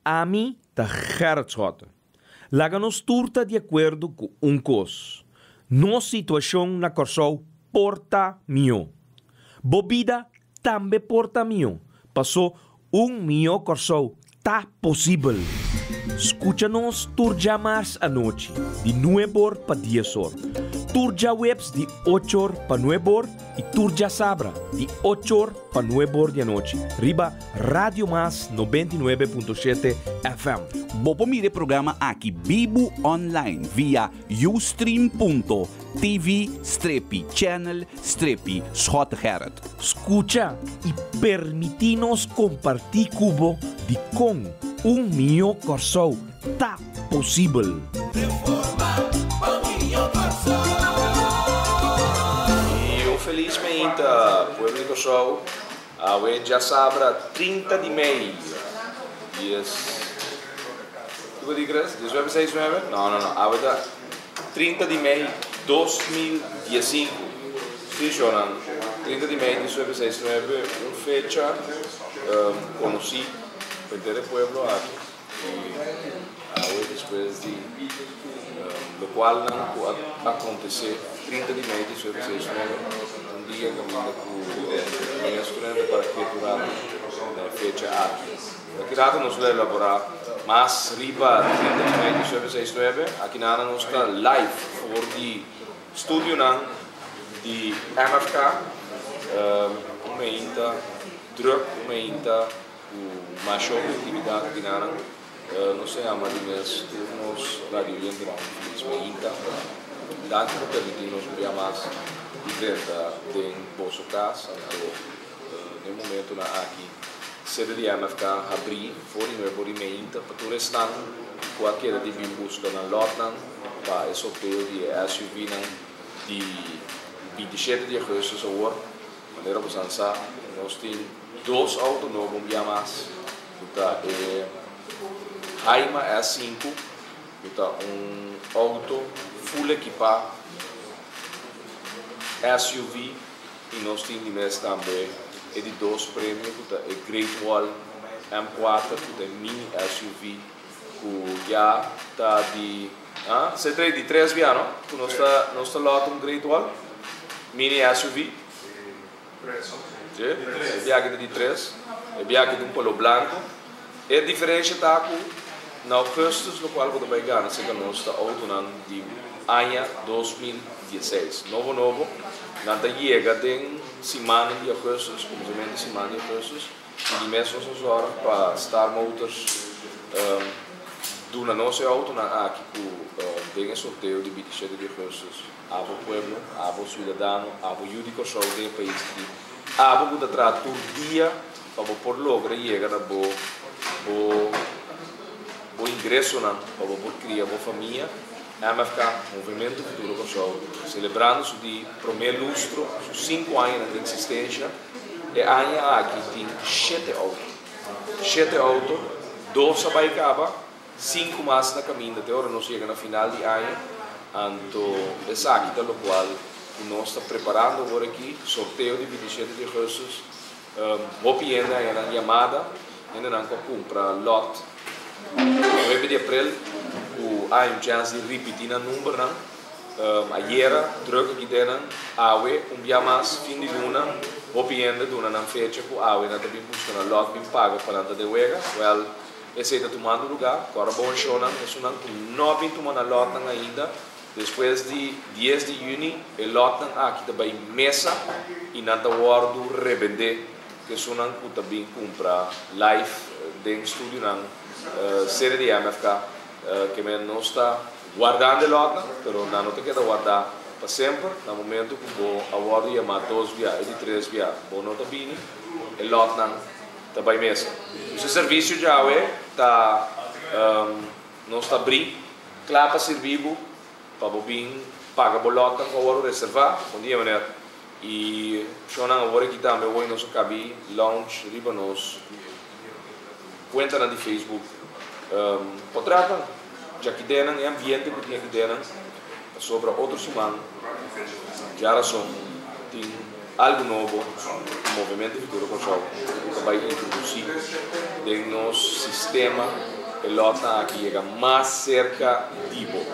Ami ta Gerrit Schotte. Laga nos tur ta di akuerdo ku un kos, nos situashon na Kòrsou por ta mihó. Bo bida tambe por ta mihó, pasó un mihó Kòrsou ta posibel. Skucha nos tur djamars anochi di nueb'or pa dies'or, tur djaweps di och'or pa nueb'or i tur djasabra di och'or pa nueb'or di anochi riba Radio Mas 99.7 FM. Bo por mira e programa aki bibu online via ustream.tv strepi channel strepi Schottegerrit. Skucha i permití nos kompartí ku bo dikon un mihó Kòrsou ta posibel. I un felis meinta, pueblo di Kòrsou. Awe djasabra 30 di mei, dies, kiko di Chris? Diesnuebe seis nuebe? No, no, no, awe ta 30 di mei 2015. Sí, shownan, 30 di mei diesnuebe seis nuebe, un fecha konosí pa henter e pueblo aki. I awe despues di lokualnan ku a akontesé 30 di mei diesnuebe seis nuebe, un dia kaminda ku ministronan ta para ketu rato na e fecha aki. Aki rato nos lo elaborá mas riba 30 di mei diesnuebe seis nuebe. Aki nan nos ta live for di studionan di MFK, un meinta drùk, un meinta. Ku masha hopi aktividat di nan, nos ta yama di mes tur nos radioyentenan un felis mainta. Danki pa permití nos un bia mas di drenta den boso kas. Anto den momentunan aki sede di MFK habrí for di nuebe ora di mainta pa tur esnan ku a keda di bin buska nan lòtnan pa e sorteo di e SUV-nan di 27 di augustus awor. Manera bo san sa, nos tin dos auto nobo un bia mas, ku ta e Haima S5, ku ta un auto full ekipá, SUV, i nos tin di mes tambe e di dos premio ku ta e Great Wall M4, ku ta e mini SUV ku ya ta di, ah, C3 di tres bia no, ku nos ta nos ta lòt un Great Wall mini SUV. Sí, e biaha ta di tres, e biaha ta un color blanco. E diferencia ta cu na augustus locual bo ta bay gana cerca nos ta autonan di aña 2016. Nobo nobo, nan ta yega den simannan di augustus, cuminsamentu di siman di augustus, y di mes nos a zorg pa Star Motors duna nos e autonan aki cu den e sorteo di 27 di augustus. Abo pueblo, abo suidadano, abo yu di Kòrsou den e pais aki, abo ku ta traha tur dia pa bo por logra yega na bo bo bo ingresonan pa bo por kria bo famia, MFK, Movementu Futuro Kòrsou, selebrando su di promé lustro, su sinku añanan di eksistensha, e aña aki tin shete outo. Shete outo, dos a bai kaba. Sinku mas na kaminda te ora nos yega na final di aña, anto esaki ta lokual ku nos ta preparando awor aki, sorteo di 27 di augustus. Hopi hende a haña nan yamada, hendenan ku a kumpra lòt 9 di aprel ku a haña un chèns di ripití nan numbernan. Ayera drùk aki den nan, awe un bia mas fin di luna hopi hende duna nan fecha ku awe nan ta bin buska nan lòt bin paga pa nan ta den wega. Wèl. Esei ta tumando lugá. Ku ora bon shownan, esunnan ku no a bin tuma nan lòtnan ainda, despues di dies di yüni e lòtnan aki ta bai mesa i nan ta wòrdu rebendé ku esunnan ku ta bin kumpra live den studionan sede di MFK. Ke men nos ta wardando e lòtnan, pero nan no ta keda wardá pa semper. Na momentu ku bo a wòrdu yamá dos bia i di tres bia bo no ta bini, e lòtnan Ta bai mesa. Nos e servisio djawe ta nos ta bri kla pa sirbi bo pa bo bin paga bo lòtnan ku a wòrdu reservá. Bon dia meneer. I shownan awor aki tambe hoy nos a kabi launch riba nos kuentanan di Facebook potrètnan djakidenan e ambiente ku tin akidenan pasobra otro siman djarason tin Algu nobo ku Movemento Futuro Kòrsou ta bai introdusí den nos sistema. e lòtnan aki yega mas serka di bo.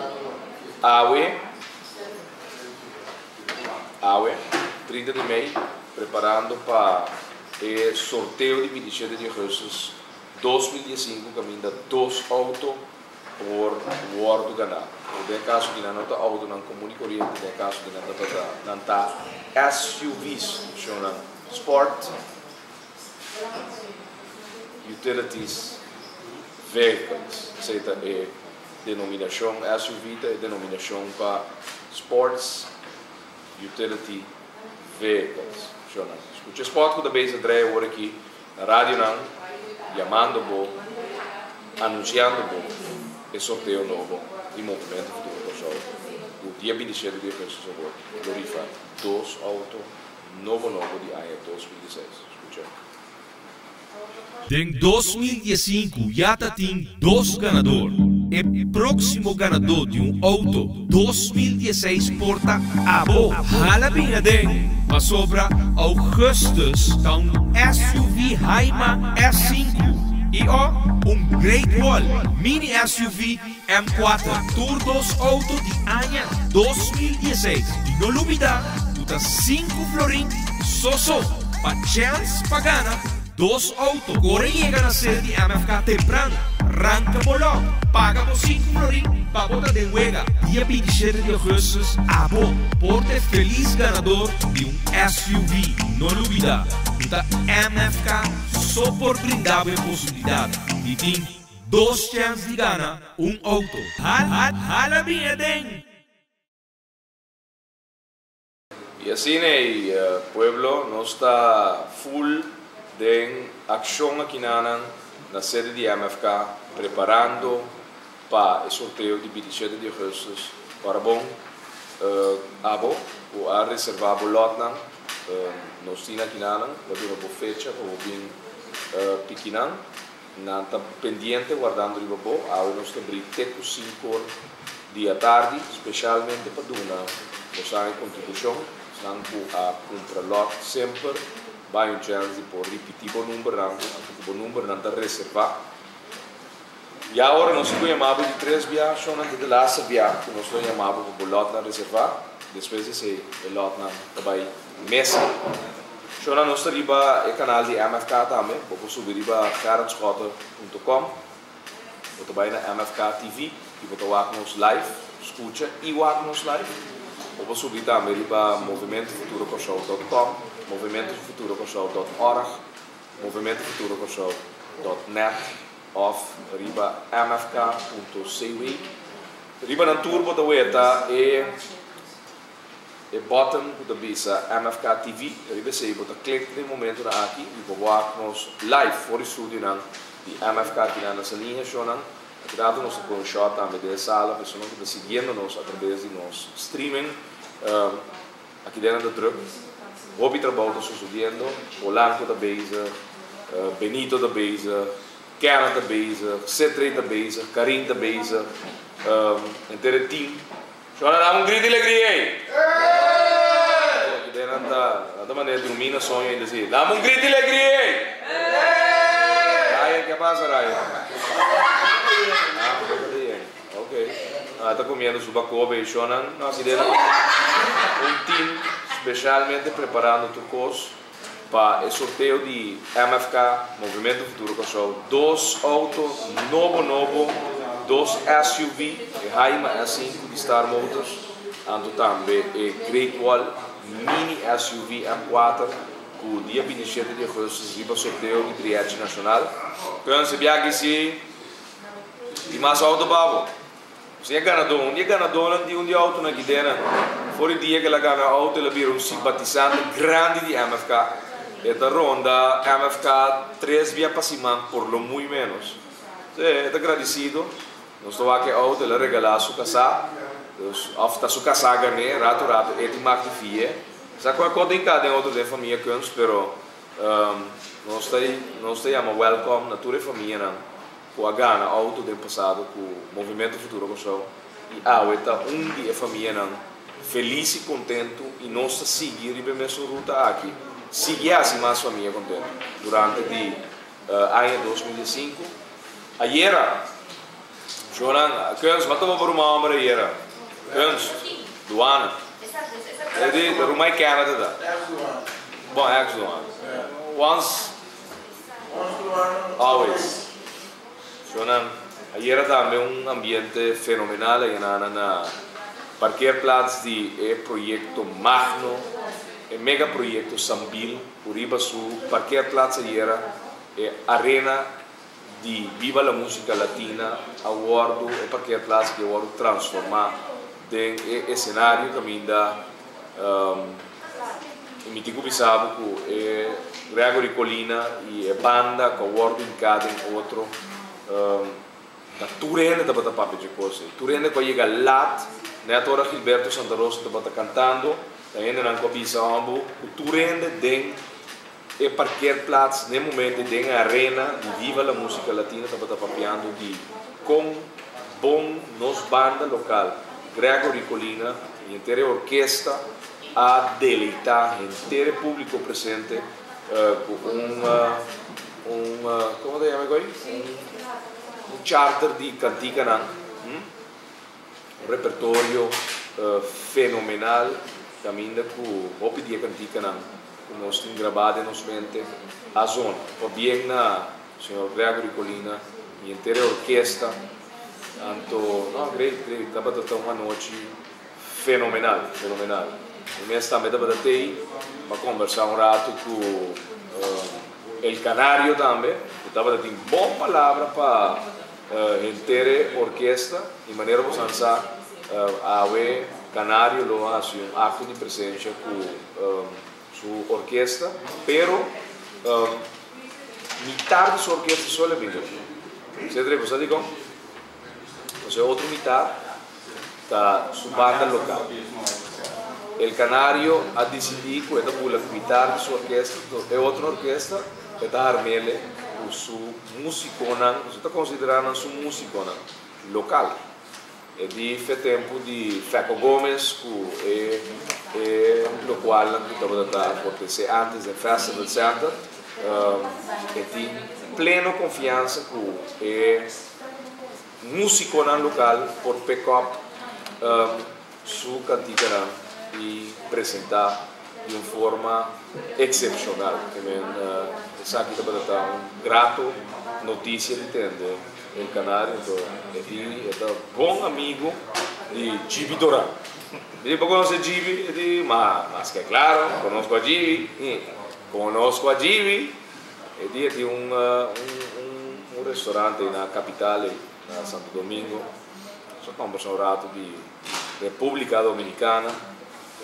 Awe, awe, 30 di mei, preparando pa e sorteo di 27 di ougùstùs 2015 kaminda dos outo por wòrdu ganá. Den e kaso di nan no ta outonan komun i koriente, den e kaso di nan tabata nan ta SUV's, shownan Sport Utilities Vehicles. Esei ta e denominashon, SUV ta e denominashon pa Sports Utility Vehicles. Shownan, skucha e spòt ku ta bezig drei awor aki na radionan yamando bo, anunsiando bo e sorteo nobo di Movimento Futuro Kòrsou ku dia 27 di augustus awor lo rifa dos outo nobo nobo di aña 2016. Skucha. Den 2015 ya ta tin dos ganador. E próksimo ganadó di un outo 2016 por ta abo. Hala bin aden, pasobra ougùstùs ta un SUV Haima S5 i o un Great Wall Mini SUV M4. Tur dos outo di aña 2016. I no lubidá ku ta sinku florin so so pa chèns pa gana dos outo. Kore yega na sede di MFK tempran, ranka bo lòt, paga bo sinku florin pa bo ta den wega. Dia 27 di ougùstùs abo por ta e felis ganador di un SUV. No lubidá ku ta MFK so por brinda bo e posibilidat di tin dos chèns di gana un outo. Hala bin aden! I asina ei, pueblo, nos ta full den akshon akinanan na sede di MFK preparando pa e sorteo di 27 di ougùstùs. Ora bon, abo ku a reservá bo lòtnan, nos tin akinanan, lo duna bo fecha pa bo bin piki nan. Nan ta pendiente wardando riba bo. Awe nos ta bri te ku sinkor di atardi, speshalmente pa duna bosan e kontribushon. Esnan ku a kumpra lòt semper bai un chèns di por ripití bo numbernan, anto ku bo numbernan ta reservá. Ya ora nos ku yama bo di tres bia, shonnan ta di laster bia ku nos lo yama bo pa bo lòtnan reservá. Despues di esei e lòtnan ta bai mesa. Shona nos ta riba e kanal di MFK tambe, bo por subi riba gerritschotte.com, bo ta bai na MFK TV i bo ta wak nos live, skucha i wak nos live. Bo por subi tambe riba movimentofuturokòrsou.com, movimentofuturokòrsou.org, movimentofuturokòrsou.net òf riba mfk.cw. Riba nan tur bo ta weta e. E button ku ta bisa MFK TV, riba esei bo ta klik den momentunan aki i bo wak nos live for di studionan di MFK kinan na Saliña shownan. Aki rato nos ta pone un shot tambe den e sala pa esunnan ku ta siguiendo nos atrabes di nos streaming. Aki den nan ta druk, hopi trabou ta susediendo, Polanco ta bezig, Benito ta bezig, Kenneth ta bezig, Cetre ta bezig, Karin ta bezig, henter e team. Shona dam un grit di legria ei! Aki den nan ta, nan ta manera drumí na soño ainda si. Dam un grit di legria ei! Ryan, ke a pasa Ryan? Ah, boca ta yen. Ok. Nan ta comiendo su bakobe ei. Shonnan, no aki den un team specialmente preparando tur cos pa e sorteo di MFK, Movimento Futuro Kòrsou, dos outo nobo nobo, dos SUV, e Haima S5 di Star Motors, anto tambe e Great Wall Mini SUV M4 ku dia 27 di augustus riba sorteo di Brièchi Nashonal. Entonces e biaha aki si tin mas outo pa bo. Si e ganadó, un di e ganadónan di un di e outonan aki den nan, for di dia ku el a gana outo el a bira un simpatisante grandi di MFK. E ta ronda MFK tres bia pa siman por lo muy ménos. Sí, e ta gradisido. Nos ta wak e outo, el a regalá su kasá, dus òf ta su kasá a gan'é, ratu ratu e tin mag di fi'é. Sa ku a kos den ka den otro den famia Kunst, pero nos ta nos ta yama wèlkòm na tur e famianan. Ku a gana outo den pasado ku Movimento Futuro Kòrsou i awe ta un di e famianan felis i kontentu i nos ta sigui riba e mesun ruta aki, sigui hasi mas famia kontentu durante di aña 2005. Ayera. Shonan, Kunst, m'a topa bo ruman homber ayera. Kunst, Duana. E di, ta ruman e Canada ta. Bon, ex Duana. Once, always. Shonan, ayera tambe un ambiente fenomenal ayana na parkeerplaats di e proyecto magno, e mega proyecto Sambil, uriba su parkeerplaats ayera, e arena di Viva la Musica Latina a wordo, e parkeerplaats aki a wordo transforma den e escenario caminda y mi tin cu bisa bo cu e Gregory Colina y e banda cu a wordo hinca den otro ta tur hende tabata papia dje cos ey, tur hende cu a yega laat net ora Gilberto Santa Rosa tabata cantando ta hendenan cu a bisa hombo cu tur hende den E parkeerplaats n'e momento den e arena di Viva la Musica Latina tabata papiando di con bon nos banda local Gregory Colina y henter e orkesta a deleita henter e publico presente cu un un como ta yama e coy? Un charter di canticanan. Un repertorio fenomenal caminda cu hopi di e canticanan cu nos tin grabá den nos mente a zona. Pabien na señor Gregory Colina y henter e orkesta. Anto, no, great, great. Tabata ta un anochi fenomenal, fenomenal. Mi mes tambe tabata tei pa combersa un rato cu El Canario tambe, cu tabata tin bon palabra pa Henter e orkesta y manera bo san sa awe Canario lo haci un acto di presencia cu su orkesta pero mitar di su orkesta so el a bin cu. Cedric bo sa dicon? Pasobra e otro mitar ta su banda local. El Canario a dicidi cu e ta bula cu mitar di su orkesta e otro orkesta e ta harmele cu su Músikonan, nos ta konsiderá nan su músikonan lokal. E di fe tempu di Feco Gomez ku e e lokualnan ku tabata ta akontesé ántes den Festival Center, e tin pleno konfiansa ku e músikonan lokal por pick up su kantikanan i presentá di un forma eksepshonal. Ke men esaki tabata ta un grato notisia di tende El Canario. Anto e di e ta bon amigu di Gibi Doran. Mi di bo konosé Gibi? E di ma mas ke klaro konosko a Gibi. Konosko a Gibi. E di e tin un un restaurante na kapital ei na Santo Domingo. Nos a kombersa un ratu di Repúblika Dominikana.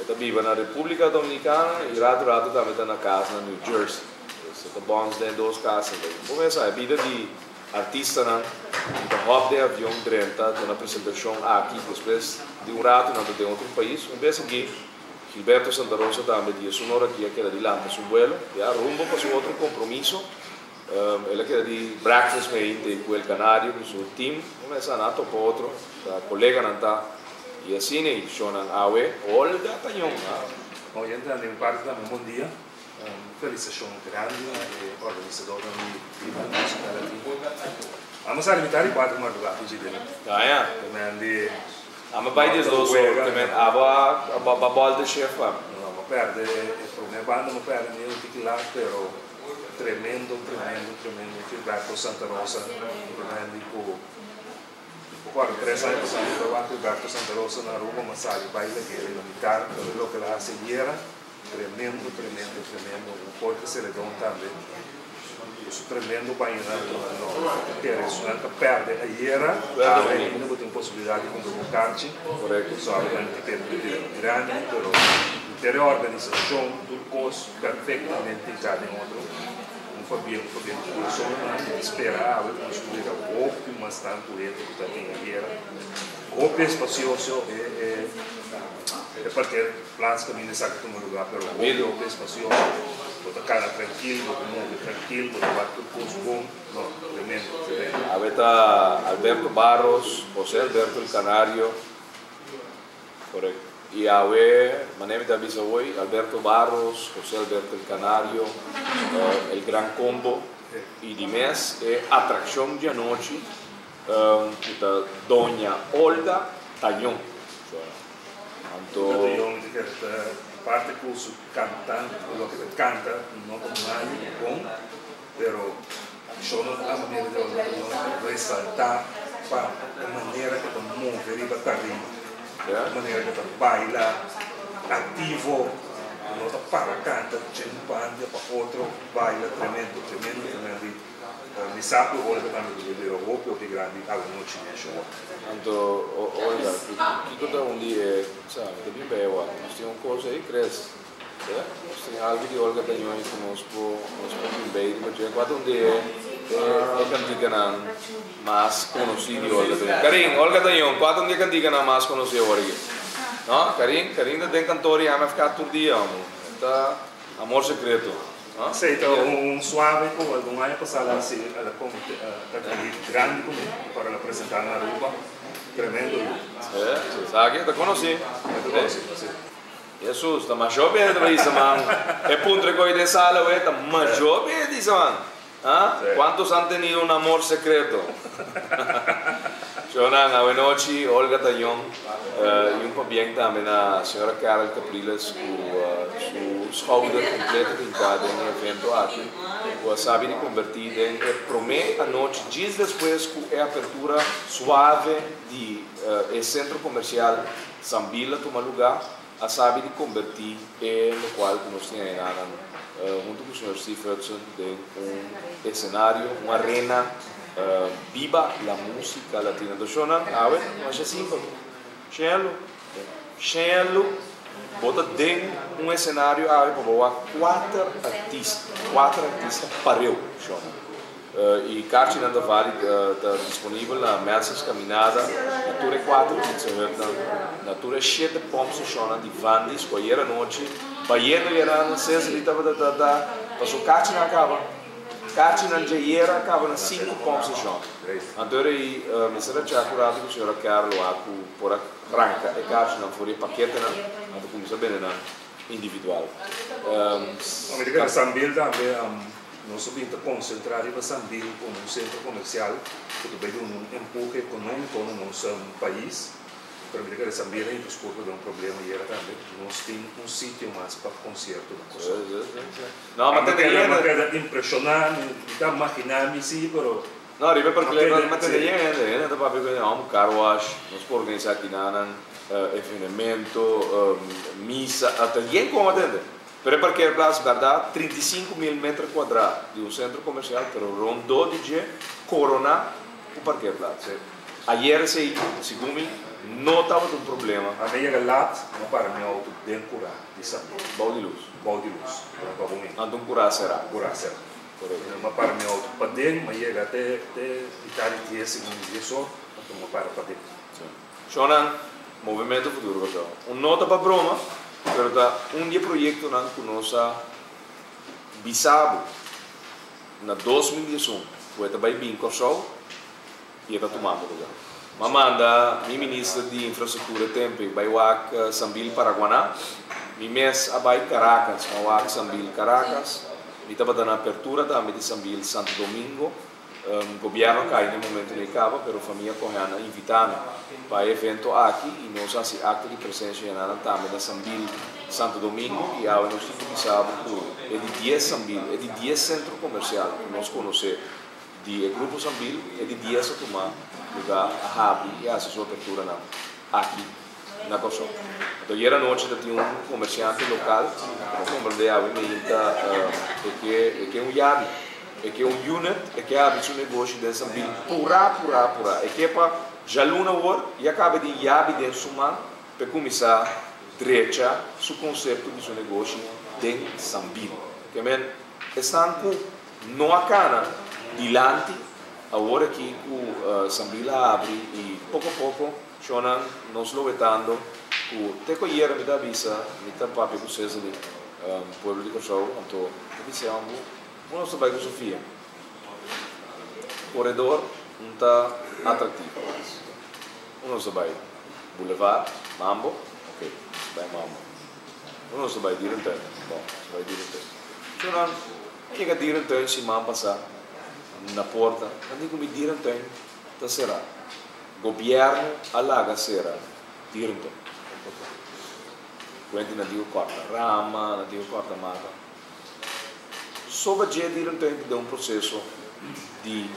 E ta biba na Repúblika Dominikana i ratu ratu tambe ta na kas na New Jersey. Pues e ta bòns den dos kas. Bo mester sa e bida di artistanan ku ta hòp den avion drenta duna presentashon aki despues di un ratu nan ta den otro pais. Un bes aki Gilberto Santa Rosa tambe di esun ora aki a keda di lanta su buelo ya rumbo pa su otro kompromiso. El a keda di breakfast meinte ku El Canario ku su team. Bo mester sa nan a topa otro, ta koleganan ta i asina i shownan awe Olga Tañón a. Oyente den parti tambe bon dia. Un felisashon grandi na e organisadornan di Viva la Musica Latina. Amo sali mitad di kuater mardugá ku djidé. Gaña. Te men di. Amo bai dies dos or te men abo a ba bòlta shef pa. No, amo pèrdè e promé banda amo pèrdè mi un tiki lat pero tremendo tremendo tremendo Gilberto Santa Rosa tremendo ku Acuerdo tres aña pasa mi ta wak Gilberto Santa Rosa na Aruba ma sali bai lag'e riba mitar pero loke el a haci ayera tremendo tremendo tremendo un Jorge Celedon tambe cu su tremendo bañanan no ta kere esunnan ta perde ayera awe ainda bo tin posibilidad di cumpra bo carchi sorry nan ti tempo di bira grandi pero henter e organisacion tur cos perfectamente ta den otro. Un pabia, un pabia di kurason nan tin di spera awe ku nos por yega hopi mas tantu hende ku ta tin ayera. Hopi espasioso e e e parker plats kaminda esaki tuma lugá pero hopi hopi espasioso. Bo ta kana trankil, bo ta move trankil, bo ta wak tur kos bon. No, tremendo, tremendo. Awe ta Alberto Barros, José Alberto el Canario. Correcto. Y awe, manera mi ta bisa hoy, Alberto Barros, José Alberto el Canario, El Gran Combo y di mes e atraccion di anochi Ku ta Doña Olga Tañón. Anto. Olga Tañón di ker ta aparte ku su kantante, loke ta kanta no ta malu ni bon, pero shownan a manera di Olga Tañón ta resaltá pa e manera ku ta move riba tarima, e manera ku ta baila aktivo, no ta para kanta dje un banda pa otro, baila tremendo, tremendo, tremendo. Mi sa ku Olga tambe ta bira hopi hopi grandi awe nochi den show. Anto Olga, kiko ta un di e, sa, mi ta bin bay awor. Nos tin un kos ei, Chris? Ya, nos tin algu di Olga Tañón ku nos por, nos por bin bay riba dje. Kua ta un di e, e kantikanan mas konosí di Olga Tañón? Karin, Olga Tañón, kua ta un di e kantikanan mas konosí awor aki? No? Karin, Karin ta den kantor di MFK tur dia, homo. E ta Amor Secreto. Esei ta un suave ku algun aña pasá la hasi a la ta hit grandi ku mi ora la presentá na Aruba. Tremendo hit. Esaki ta konosí. E ta konosí, si. Hesus, ta masho bini ta bisa man. E puntra ku den sala awe ta masho bini ta bisa man. Ah, cuantos han tenido un amor secreto? Shownan, awenochi Olga Tañón y un pabien tambe na señora Carol Capriles cu su schouder completo hinca den e evento aki cu a sabi di converti den e prome anochi djis despues cu e apertura suave di e centro comercial Sambil a tuma lugar. A sabi di kombertí e lokual ku nos tin ayenanan huntu ku señor Steve Hudson den un esenario, un arena biba la músika latina. Enton shownan awe masha simpel. Shelu, shelu, bo ta den un esenario awe pa bo wak kuater artista, kuater artista pareu shownan. E karchinan ta valid, ta disponibel na Melsers Caminada, na tur e kuater Pizza Hutnan, na tur e shete pompstationnan di Vandy's ku ayer anochi bayendo yerando Cesely tabata ta da paso karchinan a kaba. Karchinan djayer a kaba na sinku pompstation. Anto era ei mester a cha ku rato ku señora Carlo a ku por a ranka e karchinan for di e paketenan anto kuminsa bende nan individual. Mi ta kere Sambil tambe. Nos a bin ta konsentrá riba Sambil komo un sentro komersial ku ta bai duna un empuhe ekonómiko na nos pais. Pero mi ta kere Sambil a hinka su kurpa den un problema yera tambe. Nos tin un sitio mas pa konsierto na Kòrsou. Mi a keda impreshoná, mi ta maginá mi si, pero. No, riba e parkler mi a tende yen hende. Hende ta papia ku hende, hòm, car wash, nos por organisá kinanan, evenemento, misa, ta yen kon a tende. Pero e parkeerplaats bèrdat 35.000 meter kuadrá di un sentro komersial pero rondó di dje koroná ku parkeerplaats. Ayer esei segun mi no tabata un problema. A mi yega lat, mi a para mi outo den kurá di San Miguel. Bou di lus. Bou di lus. Pero pa bo mi. Anto un kurá será. Kurá será. Korekto. Mi a para mi outo paden, mi a yega te te mitad di dies segun mi dies or, anto mi a para paden. Sí. Shownan, Movimento Futuro Kòrsou. Un nota pa broma, pero ta un di e proyektonan ku nos a bisa bo na 2011 ku e ta bai bin Kòrsou i e ta tumando luga. M'a manda mi minister di Infrastruktura tempu bai wak Sambil Paraguaná. Mi mes a bai Caracas, m'a wak Sambil Caracas. Mi tabata na apertura tambe di Sambil Santo Domingo. Gobierno a kai na e momento di e kaba, pero famia Cohen a invita mi pa e evento aki y nos a haci acto di presencia y nan tambe na Sambil Santo Domingo y awe nos tin cu bisa bo cu e di dies Sambil, e di dies centro comercial cu nos conoce di e grupo Sambil, e di dies a tuma lugar a habri y a haci su aperturanan aki na Kòrsou. Anto ayer anochi ta tin un komersiante lokal ku a komprendé awe meinta e ke e ke un yabi, e ke un unit, e ke habri su negoshi den Sambil purá purá purá. E ke pa djaluna awor ya kaba di yabi den su man pa e kuminsá drecha su konsepto di su negoshi den Sambil. Ke men esnan ku no a kana dilanti awor aki ku Sambil a habri i poko poko Shownan, nos lo wetando ku te ku ayera mi ta bisa, mi ta papia ku Cesely, pueblo di Kòrsou, anto mi bisa e hòmber, ku nos ta bai ku Sofia? Koredor un ta atraktivo. Un nos ta bai Boulevard, Mambo, ok, nos ta bai Mambo. Un nos ta bai Dierentuin, bon, nos ta bai Dierentuin. Shownan, a yega Dierentuin siman pasá na porta, nan di ku mi Dierentuin. ta será. Gobièrnu a laga sera dierentuin. Kuenti nan tin ku kòrta rama, nan tin ku kòrta mata. Soba dje dierentuin ta den un proseso di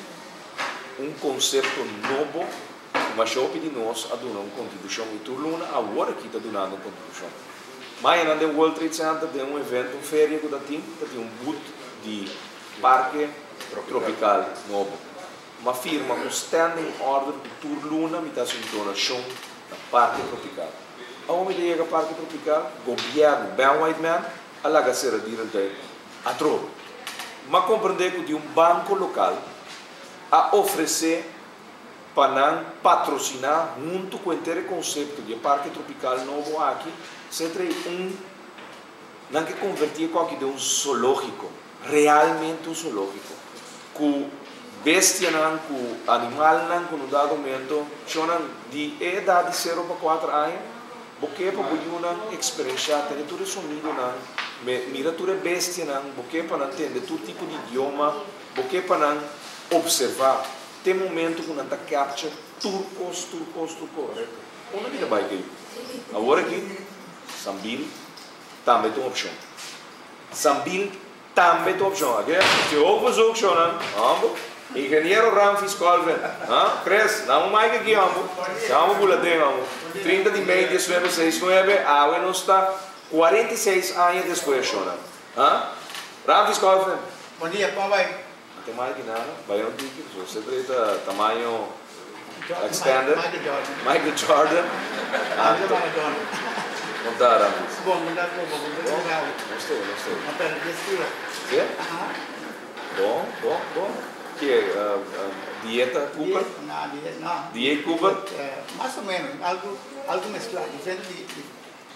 un konsepto nobo ku masha hopi di nos a duna un kontribushon i tur luna awor aki ta dunando un kontribushon. Mañanan den World Trade Center den un evento, un feria ku ta tin, ta tin un booth di Parke Tropical nobo. M'a firma un standing order ku tur luna mi ta hasi un donashon na Parke Tropical. Awor mi ta yega Parke Tropical, gobièrnu, Ben Whiteman, a laga sera dierentuin atrobe. M'a komprendé ku di un banko lokal a ofresé pa nan patrosiná huntu ku henter e konsepto di e Parke Tropical nobo aki, se trae un nan ke konvertí e koki den un zoológiko. Realmente un zoológiko ku bestianan, ku animalnan ku na un dado momento shonnan di e edat di sero pa kuater aña bo ke pa bo yunan eksperenshá, tende tur e sonidonan, mira tur e bestianan, bo ke pa nan tende tur tipo di idioma, bo ke pa nan opservá te momento ku nan ta capture tur kos, tur kos, tur kos. Unda mi ta bai ku e yu? Awor aki Sambil tambe ta un opshon. Sambil tambe ta opshon. Ake si hopi bezoek shownan, hombo. Ingeniero Ramfis Colvin, ha? Chris, nan un mic aki hombo. Nan un bula den hombo. 30 di mei 1969, awe nos ta 46 aña despues shownan. Ha? Ramfis Colvin. Bon dia, kon bai? No tin mic nada, bai un tiki, so se ta tamaño extended. Michael Jordan. Michael Jordan. Anto. Maradona. Kon ta, Ramfis? Bon, bon, bon, bon, bon, bon. Nos te, nos te. Ma perde 10 kilo. Si? Aha. Bon, bon, bon. Ke, dieta Cooper? No, dieta, no. Diet Cooper? Mas o menos, algo, algo mezclá, diferente,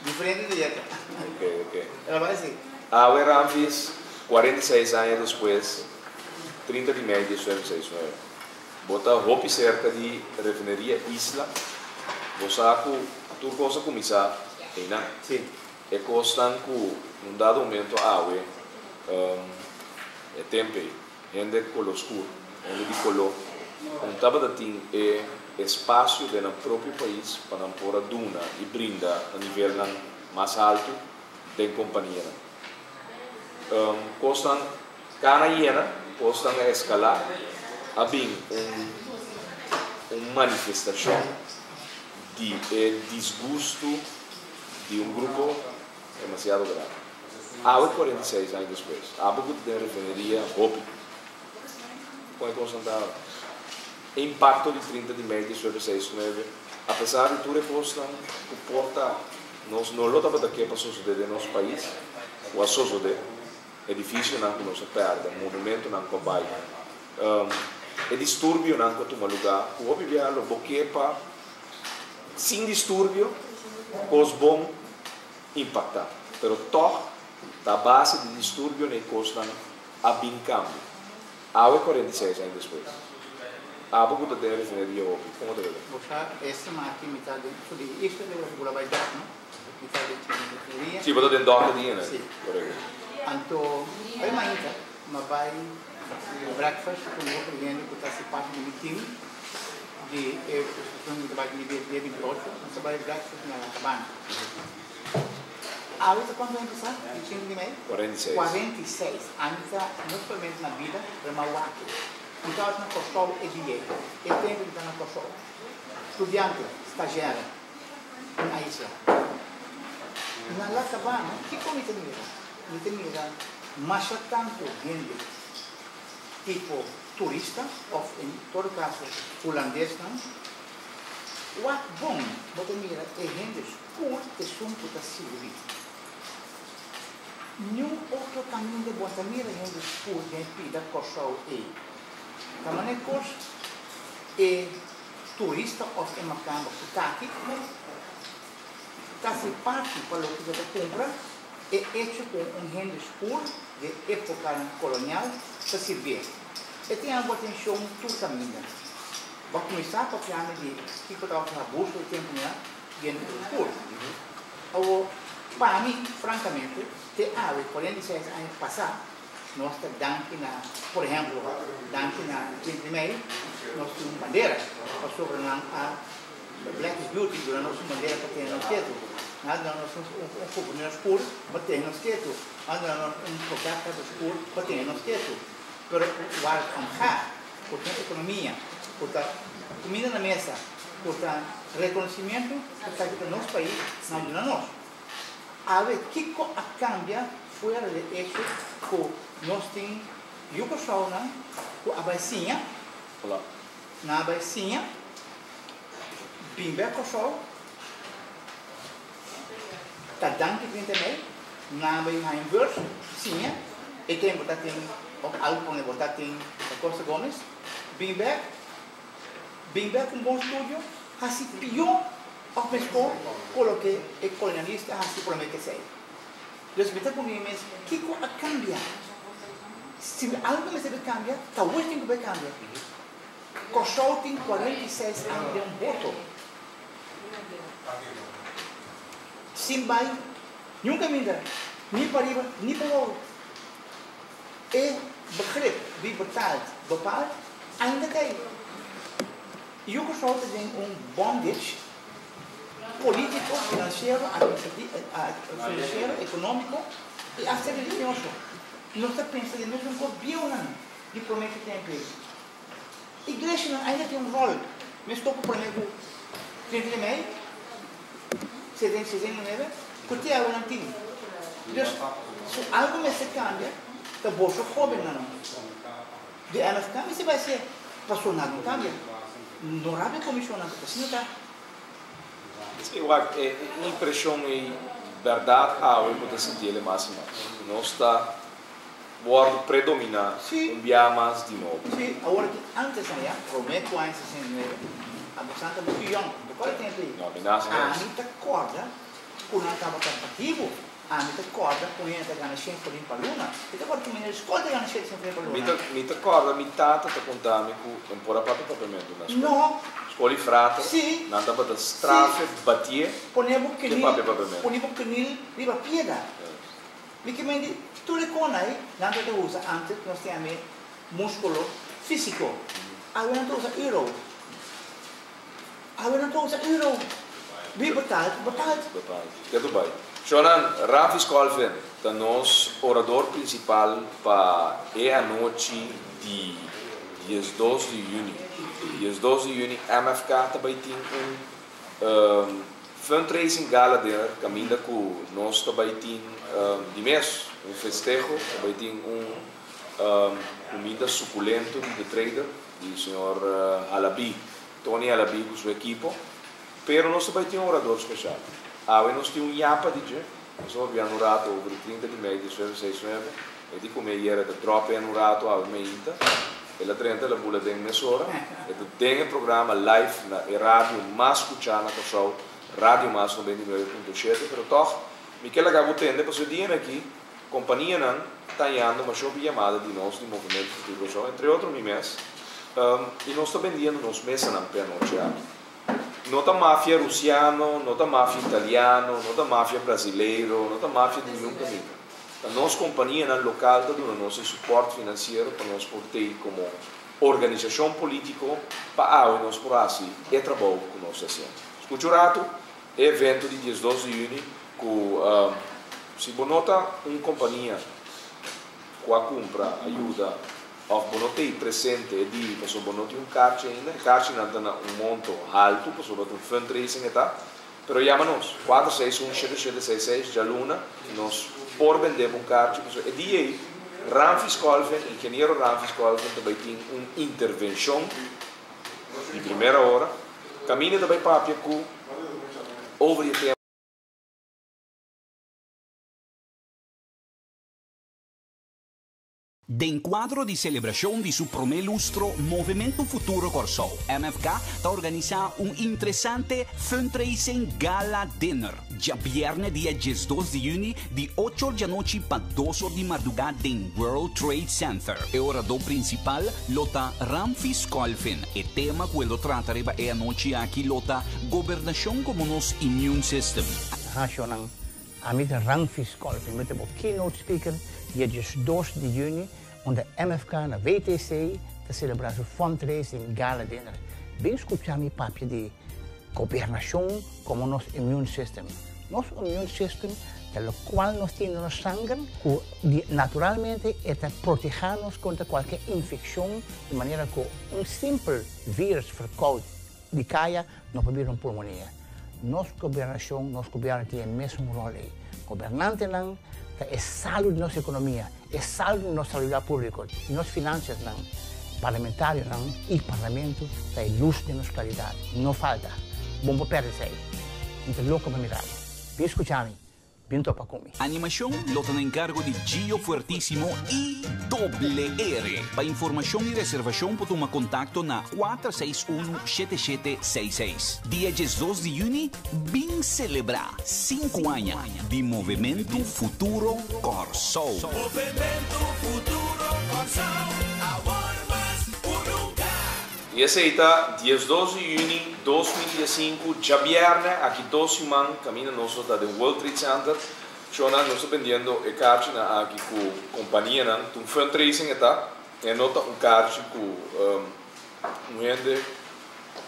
diferente dieta. Ok, ok. El a bai si. Awe Ramfis, 46 aña despues, 30 di mei 1969. Bo ta hopi serka di Refineria Isla. Bo sa ku tur kos a kuminsá einan. Si. E kosnan ku un dado momento awe, e tempu ei, hende koló skur, hende di koló, un tabata tin e espasio den nan propio pais pa nan por a duna i brinda na nivelnan mas haltu den kompanianan. Kosnan kana yena, kosnan a eskalá, a bin un un manifestashon di e disgustu di un grupo demasiado grandi. Awe 46 aña despues, abo ku ta den refineria hopi, kon e kosnan ta awe? E impakto di 30 di mei 1969, apesar di tur e kosnan ku por ta nos no lo tabata ke pa sosodé den nos pais, ku a sosodé, edifisionan ku nos a pèrdè, monumentonan ku a bai, e disturbionan ku a tuma lugá, ku hopi biaha lo bo ke pa sin disturbio kos bon impaktá, pero tòg ta a base di disturbio na e kosnan a bin kambia. Awe 46 aña despues, abo ku ta den refineria hopi, komo ta bebe? Bo sa e siman aki mi ta den, so di isla di Bula bai dòk no, mi ta den refineria. Si, bo ta den dòk di hende. Si. Korekto. Anto awe mainta mi a bai breakfast ku un grupo di hende ku ta hasi parti di mi team di e construccion mi ta bai di dia 28, nos a bai breakfast na La Cabana. Awe ta cuanto aña pasa? 25 di mei? 46. 46. Ami ta no solamente na bida, pero mi a wak. Mi tabata na Kòrsou e dia ei. E tempu mi ta na Kòrsou. Studiante, stagiaire, na isla. Na La Cabana, kiko mi ta mira? Mi ta mira masha tantu hende tipo turista òf en todo kaso hulandesnan. Wak bon, bo ta mira e hende Por esun ku ta sirbi. Niun otro kaminda bo ta mira hende skur den pida Kòrsou ei. Ta manera kos e turista òf e makamba ku ta aki ta hasi parti pa loke bo ta kumpra, e echo ku un hende skur den épokanan kolonial ta sirbié. E tin algu atenshon tur kaminda. Bo a kuminsá papiando di kiko tabata abuso e tempunan. Yen tur. Awor, pa mi, frankamente, te awe, 46 aña pasá, Nos ta danki na, por ehemplo, danki na 20 di mei, nos tin un bandera, pasobra nan a Black is Beauty duna nos un bandera pa tene nos ketu. Nan a duna nos un gouverneur skur pa tene nos ketu. Nan a duna nos un gewerkhebber skur pa tene nos ketu. Pero waar het om gaat, ku ta ekonomia, ku ta kuminda na mesa, ku ta rekonosimiento, esaki ta nos pais, nan duna nos. Awe kiko a kambia fuera di e echo ku nos tin yu Kòrsounan ku a bai siña, nan a bai siña bin bek Kòrsou, ta danki 30 mei, nan a bai haña un beurs siña, e tempu ta tin òf algu pone bo ta tin Acosta Gomez, bin bek, bin bek ku un bon studio, hasi pió. Òf meskó ku loke e kolonialista a hasi promé ku esei. Dus mi ta puntra mi mes, kiko a kambia? Si algu mester bai kambia, ta wes tin ku bai kambia. Kòrsou tin 46 aña den un boto sin bai niun kaminda, ni pariba ni pabou. E begrip wie betaalt bepaalt ainda ta ei. Yu Kòrsou ta den un bondage polítiko, finansiero, finansiero, ekonómiko i asta religioso. Nos ta pensa den mesun kos bieunan di promé ki tempu ei. Iglesianan ainda tin un ròl meskos ku promé ku 30 di mei, 69, ku te awe nan tin. Dus, si algu mester kambia, ta boso hóbennan. Di MFK mester bai ser paso nada no cambia. No rabia comisionnan ta asina ta. Sí, wak, e impresion ei berdad awe bo ta sinti el mas i mas. Nos ta wordo predomina un bia mas di nobo. Sí, awor aki antes aya, prome cu aña 69, abo Santa mucho yong, bo ta corda tempo ei? No, mi nace mes. Ami ta corda cu nan tabata batibo. Ami ta kòrda ku hende ta gana shen florin pa luna. Mi ta kòrda ku meneer skol ta gana shen florin pa luna. Mi ta kòrda mi tata ta konta mi ku e por a papia papiamentu na skol. No. Skol di frater, Si. nan tabata strafe, batié, Pone bo ke kenil, papia papiamentu. pone bo kenil riba pieda. Mi ke men di tur e kona ei nan tabata usa antes ku nos tin ame múskulo físiko. Awe nan ta usa euro. Awe nan ta usa euro. Wie betaalt, bepaalt. Bepaalt. Ke tu bai. Shonan, Rafi Skolvin ta nos orador principal pa e anochi di 12 di juni. 12 di juni MFK ta bai tin un fundraising gala dinner caminda cu nos ta bai tin di mes un festeho, ta bai tin un cuminda suculento di The Trader. Di señor Halabi, Tony Halabi cu su ekipo, pero nos ta bay tin un orador special. Awe nos tin un yapa di dje, nos a papia un rato over di 30 di mei 19 6 nuebe, e di cu mi ayer e ta drop in un rato awe meinta, el a drenta el a bula den mesora, e ta den e programa live na e radio mas scucha na Corsou, Radio Mas 99.7, pero toch mi ke laga bo tende pasobra e dianan aki Kompanianan ta hañando mashopi yamada di nos di Movimento Futuro Kòrsou, entre otro mi mes, i nos ta bendiendo nos mesanan p'e anochi aki. No ta mafia rusiano, no ta mafia italiano, no ta mafia brasileiro, no ta mafia di niun kaminda. Ta nos kompanianan lokal ta duna nos e supòrt finansiero pa nos por tei komo organisashon polítiko pa awe nos por hasi e trabou ku nos ta hasiendo. Skucha un ratu e evento di 12 di yüni ku Si bo no ta un kompania ku a kumpra, a yuda òf bo no ta ei presente e dia pasobra bo no tin un karchi ainda, e karchinan ta na un monto haltu pasobra ta un fundraising e ta, pero yama nos, 461 7766 djaluna nos por bende bo un karchi pasobra e dia ei Ramfis Kolven, ingeniero Ramfis Kolven ta bai tin un intervenshon di primera ora, kaminda ta bai papia ku over di e tema. Den kuadro di selebrashon di su promé lustro Movementu Futuro Kòrsou, MFK, ta organisá un interesante Fundraising Gala Dinner djabièrnè dia 12 di yüni di ocho or djanochi pa dos or di mardugá den World Trade Center. E oradó prinsipal lo ta Ramfis Kolfin. E tema ku e lo trata riba e anochi aki lo ta Gobernashon komo nos immune system. Hashonan. Ami ta Ramfis Kolff i mi ta bo keynote speaker dia 12 di yüni unda MFK na WTC ta selebrá su fundraising gala dinner. Bin skuchá mi papia di gobernashon komo nos immune system. Nos immune system ta lokual nos tin den nos sanger ku di naturalmente e ta protehá nos kontra kualke infekshon di manera ku un simpel virus verkoud di kaya no por bira un pulmonia. Nos gobernashon, nos gobièrnu tin e mesun ròl ei. Gobernantenan ta e salu di nos ekonomia, e salu di nos saludat públiko, di nos finansiasnan. Parlamentarionan i parlamento ta e lus den nos klaridat. No falta. Bo no por pèrdè esei. Mi ta loko pa mira bo. Bin skucha mi. Bin topa ku mi. Animashon lo ta na enkargo di Gio Fuertisimo i Doble R. Pa informashon i reservashon por tuma kontakto na 461 7766. Dia 12 di yüni bin selebrá sinku aña di Movementu Futuro Kòrsou. Movementu Futuro Kòrsou, awor mas ku nunka! I esei ta 12 di yüni 2015, djabièrnè, aki 2 siman, kaminda nos ta den World Trade Center. Shona, nos ta bendiendo e karchinan aki ku kompanianan, un fundraising ta, e no ta un karchi ku un hende,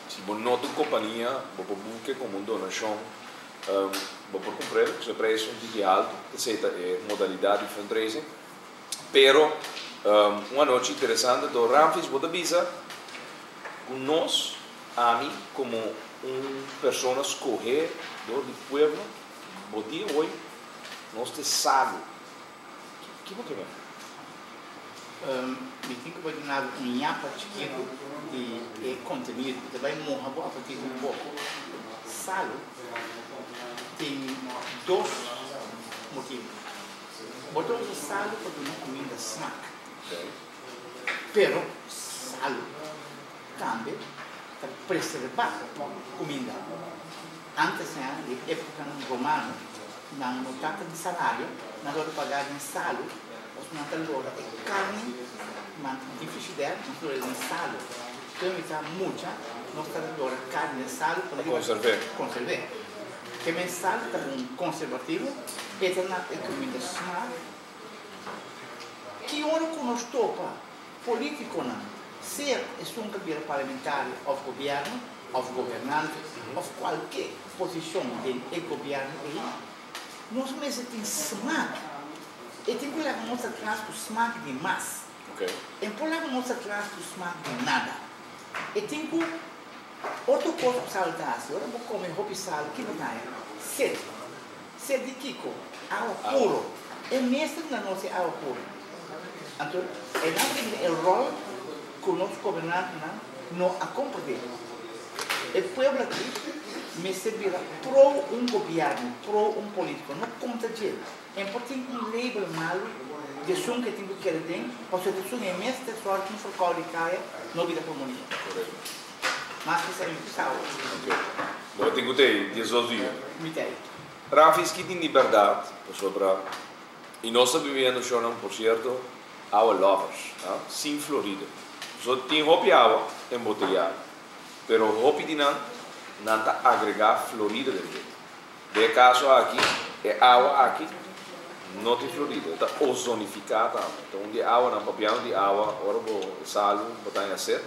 si bo no ta un kompania, bo por boek e komo un donashon, bo por kumpra, e preis un tiki altu, esei ta e modalidat di fundraising. Pero un anochi interesante, do Ramfis bo ta bisa ku nos, ami komo un persona skohé dor di pueblo, bo dia hoy nos ta salu. Kiko ke men? Mi tin ku duna un ñapa chikitu di e kontenido. Ta bai muha bo apetito un poko. Salu tin dos motibu. Bo ta usa salu pa duna kuminda smak. Pero salu tambe ta preservá kuminda. Antes na e épokanan romano, nan no tabata di salario, nan tabata pagá den salu, pasobra nan ta lora e karni di frishider, nan ta lora den salu. Te mi ta mucha, nos tabata lora karni den salu pa konserv'é. Konserv'é. Ke men salu ta un konservativo, e ta na e kuminda smak. Ki ora ku nos topa polítikonan, sea esun ku bira parlamentario òf gobièrnu, òf gobernante, òf kualke posishon den e gobièrnu ei, nos mester tin smak. E tin ku laga nos atras ku smak di mas. E no por laga nos atras ku smak di nada. E tin ku otro kos ku salu ta hasi. Ora bo kome hopi salu, ki bo ta haña? Sed. Sed di kiko? Awa puro. E mester duna nos e awa puro. Anto e nan ta bira e ròl ku nos gobernantenan no a komprendé. E pueblo aki mester bira pro un gobièrnu, pro un polítiko, no kontra dje. E por tin un label malu di esun ke tin ku keda den, pasobra esun e mes ta sòru ku un ferkou di kaya no bira pulmonia. Mas ku esei mi ku sa awor. Ok. Bo tin ku tei 12 di yüni. Mi tei. Rafi, ki tin di bèrdat pasobra i nos ta bibiendo shownan, por sierto, awa Lovers, ah, sin Florida. So tin hopi awa embotellá, pero hopi di nan, nan ta agregá Florida den dje. Den e kaso aki, e awa aki no tin Florida, e ta ozonifiká tambe. Ta un di e awanan, papiando di awa, ora bo salu bo ta haña set,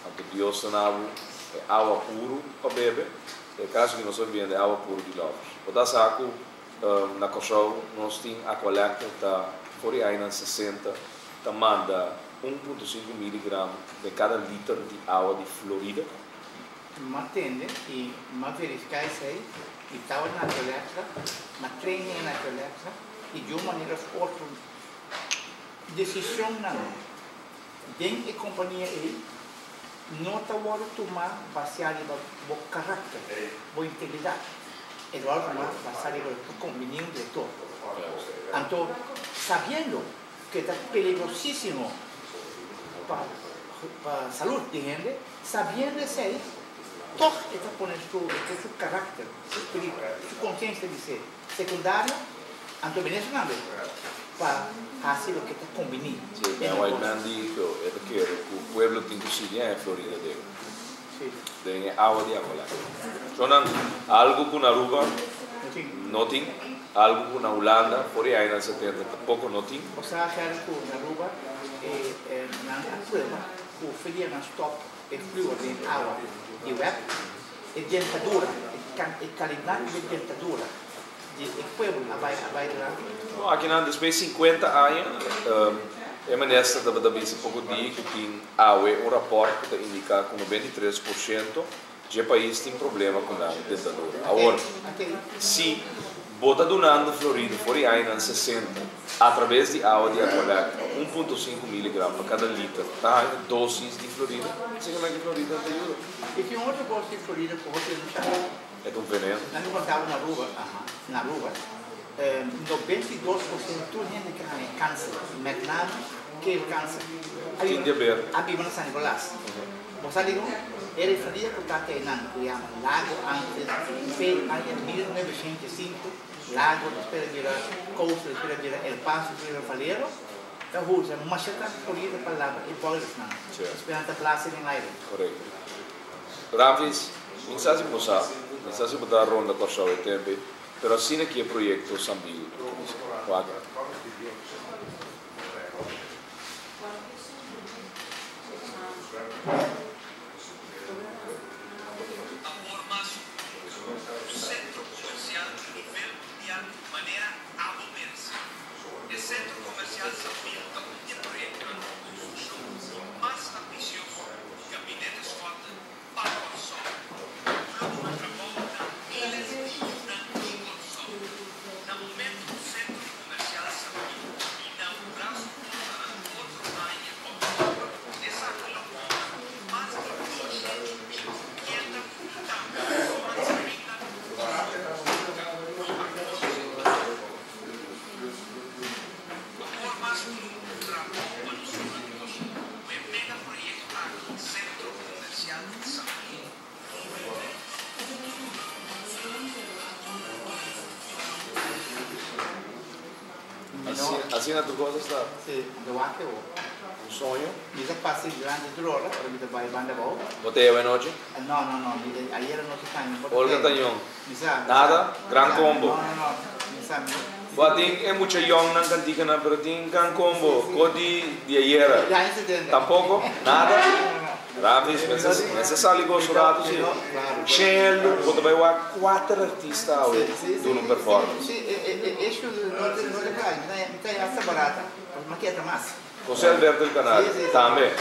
anto Dios ta na bo e awa puru pa bebe. Den e kaso aki nos ta bibiendo e awa puru di Lovers. Bo ta sa ku na Kòrsou nos tin Aqualectra ta for di añanan 60 ta manda 1.5 miligram den kada liter di awa di Florida. M'a tende i m'a verifiká esei i tabata na Aqualectra, m'a training na Aqualectra i di un manera òf otro desishonnan den e kompania ei no ta wòrdu tumá basiá riba bo karakter, bo integridat. E ta wòrdu tumá basiá riba loke ta kombiní un direktor. Anto sabiendo ku e ta peligrosísimo pa pa salud di hende, sabiendo esei, tòg e ta pone su su karakter, su spiritu, su konsiensia di ser sekundario, anto bini esnan tambe pa hasi loke ta kombiní. Sí, Ben Whiteman dijo, e ta kere ku pueblo tin ku sigui en Florida den den e awa di Aqualectra. So nan, algo ku na Aruba no tin. Algu ku na Hulanda for di añanan 70 tampoko no tin. Bo sa Gerrit ku na Aruba e nan a prueba ku felia nan stop e fluor den awa di web, e dentadura, e kalidat di e dentadura di e pueblo a bai a bai durante. No, akinan despues 50 aña e minister tabata bisa poko dia ku tin awe un rapòrt ku ta indiká ku 93% dje pais tin problema ku nan dentadura. Awor, si bo ta dunando fluoride for di añanan 60 atraves di awa di Aqualectra, 1.5 miligram pa kada liter, ta haña dosis di fluoride, esaki nan ki fluoride ta yuda. I tin otro kos di fluoride ku hopi no sa. E ta un veneno. Nan a konta bo na Aruba, aha, na Aruba, 92% tur hende ke haña kanser, met name keelkanser, Tin di haber. a biba na San Nicolas. Bo sa dikon? E refineria ku ta einan, ku yama Lago antes, fe aña 1905, Lago despues a bira Coastal, despues a bira El Paso, despues a bira Valero, ta usa masha tantu fluoride pa laba e boilersnan. Despues nan ta blasa den aire. Korekto. Ramfis, mi sa si bo sa, mi sa si bo ta ronda Kòrsou e tempu ei, pero asina ki e proyekto Sambil a kuminsá. Wak. Awor mas ku nunka, un sentro komersial di nivel mundial manera abo merese. E Sentro Komersial Sambil ta un di e proyektonan di konstrukshon mas ambisioso di Gabinete Schotten pa Kòrsou. Lo duna trabou na miles di yunan di Kòrsou. Na momento ku Sentro Komersial Sambil inaugurá su portanan otro aña òktober, esaki lo konta ku mas di 200.000 tienda i tambe restaurant kaminda Kòrsou nunka no a konosé. Awor mas ku nunka un trabou pa nos yunan di Kòrsou ku e mega proyekto aki, Sentro Komersial Sambil. Asina tur cosa sta. Si, mi ta wak e wou. Un soño. Mi ta pasa dilanti tur ora, ora mi ta bai banda abou. Bo ta yega anochi? No, no, no, mi ta ayer anochi tambe mi por ta Olga Tañón. Mi sa, mi sa. Nada? Gran combo. No, no, no, mi sa, mi. Bo a tin e mucha yongnan kantikanan, pero tin gran combo. Ko di di ayera? Di aña setenta. Tampoco? Nada? Ravis, mester sali goso rato si. Shelo, bo ta bai wak kuater artista awe duna un performance. Si, e issue no ta kla, mi ta hasta barata, pasobra mi a keda mas. José Alberto El Canario, tambe.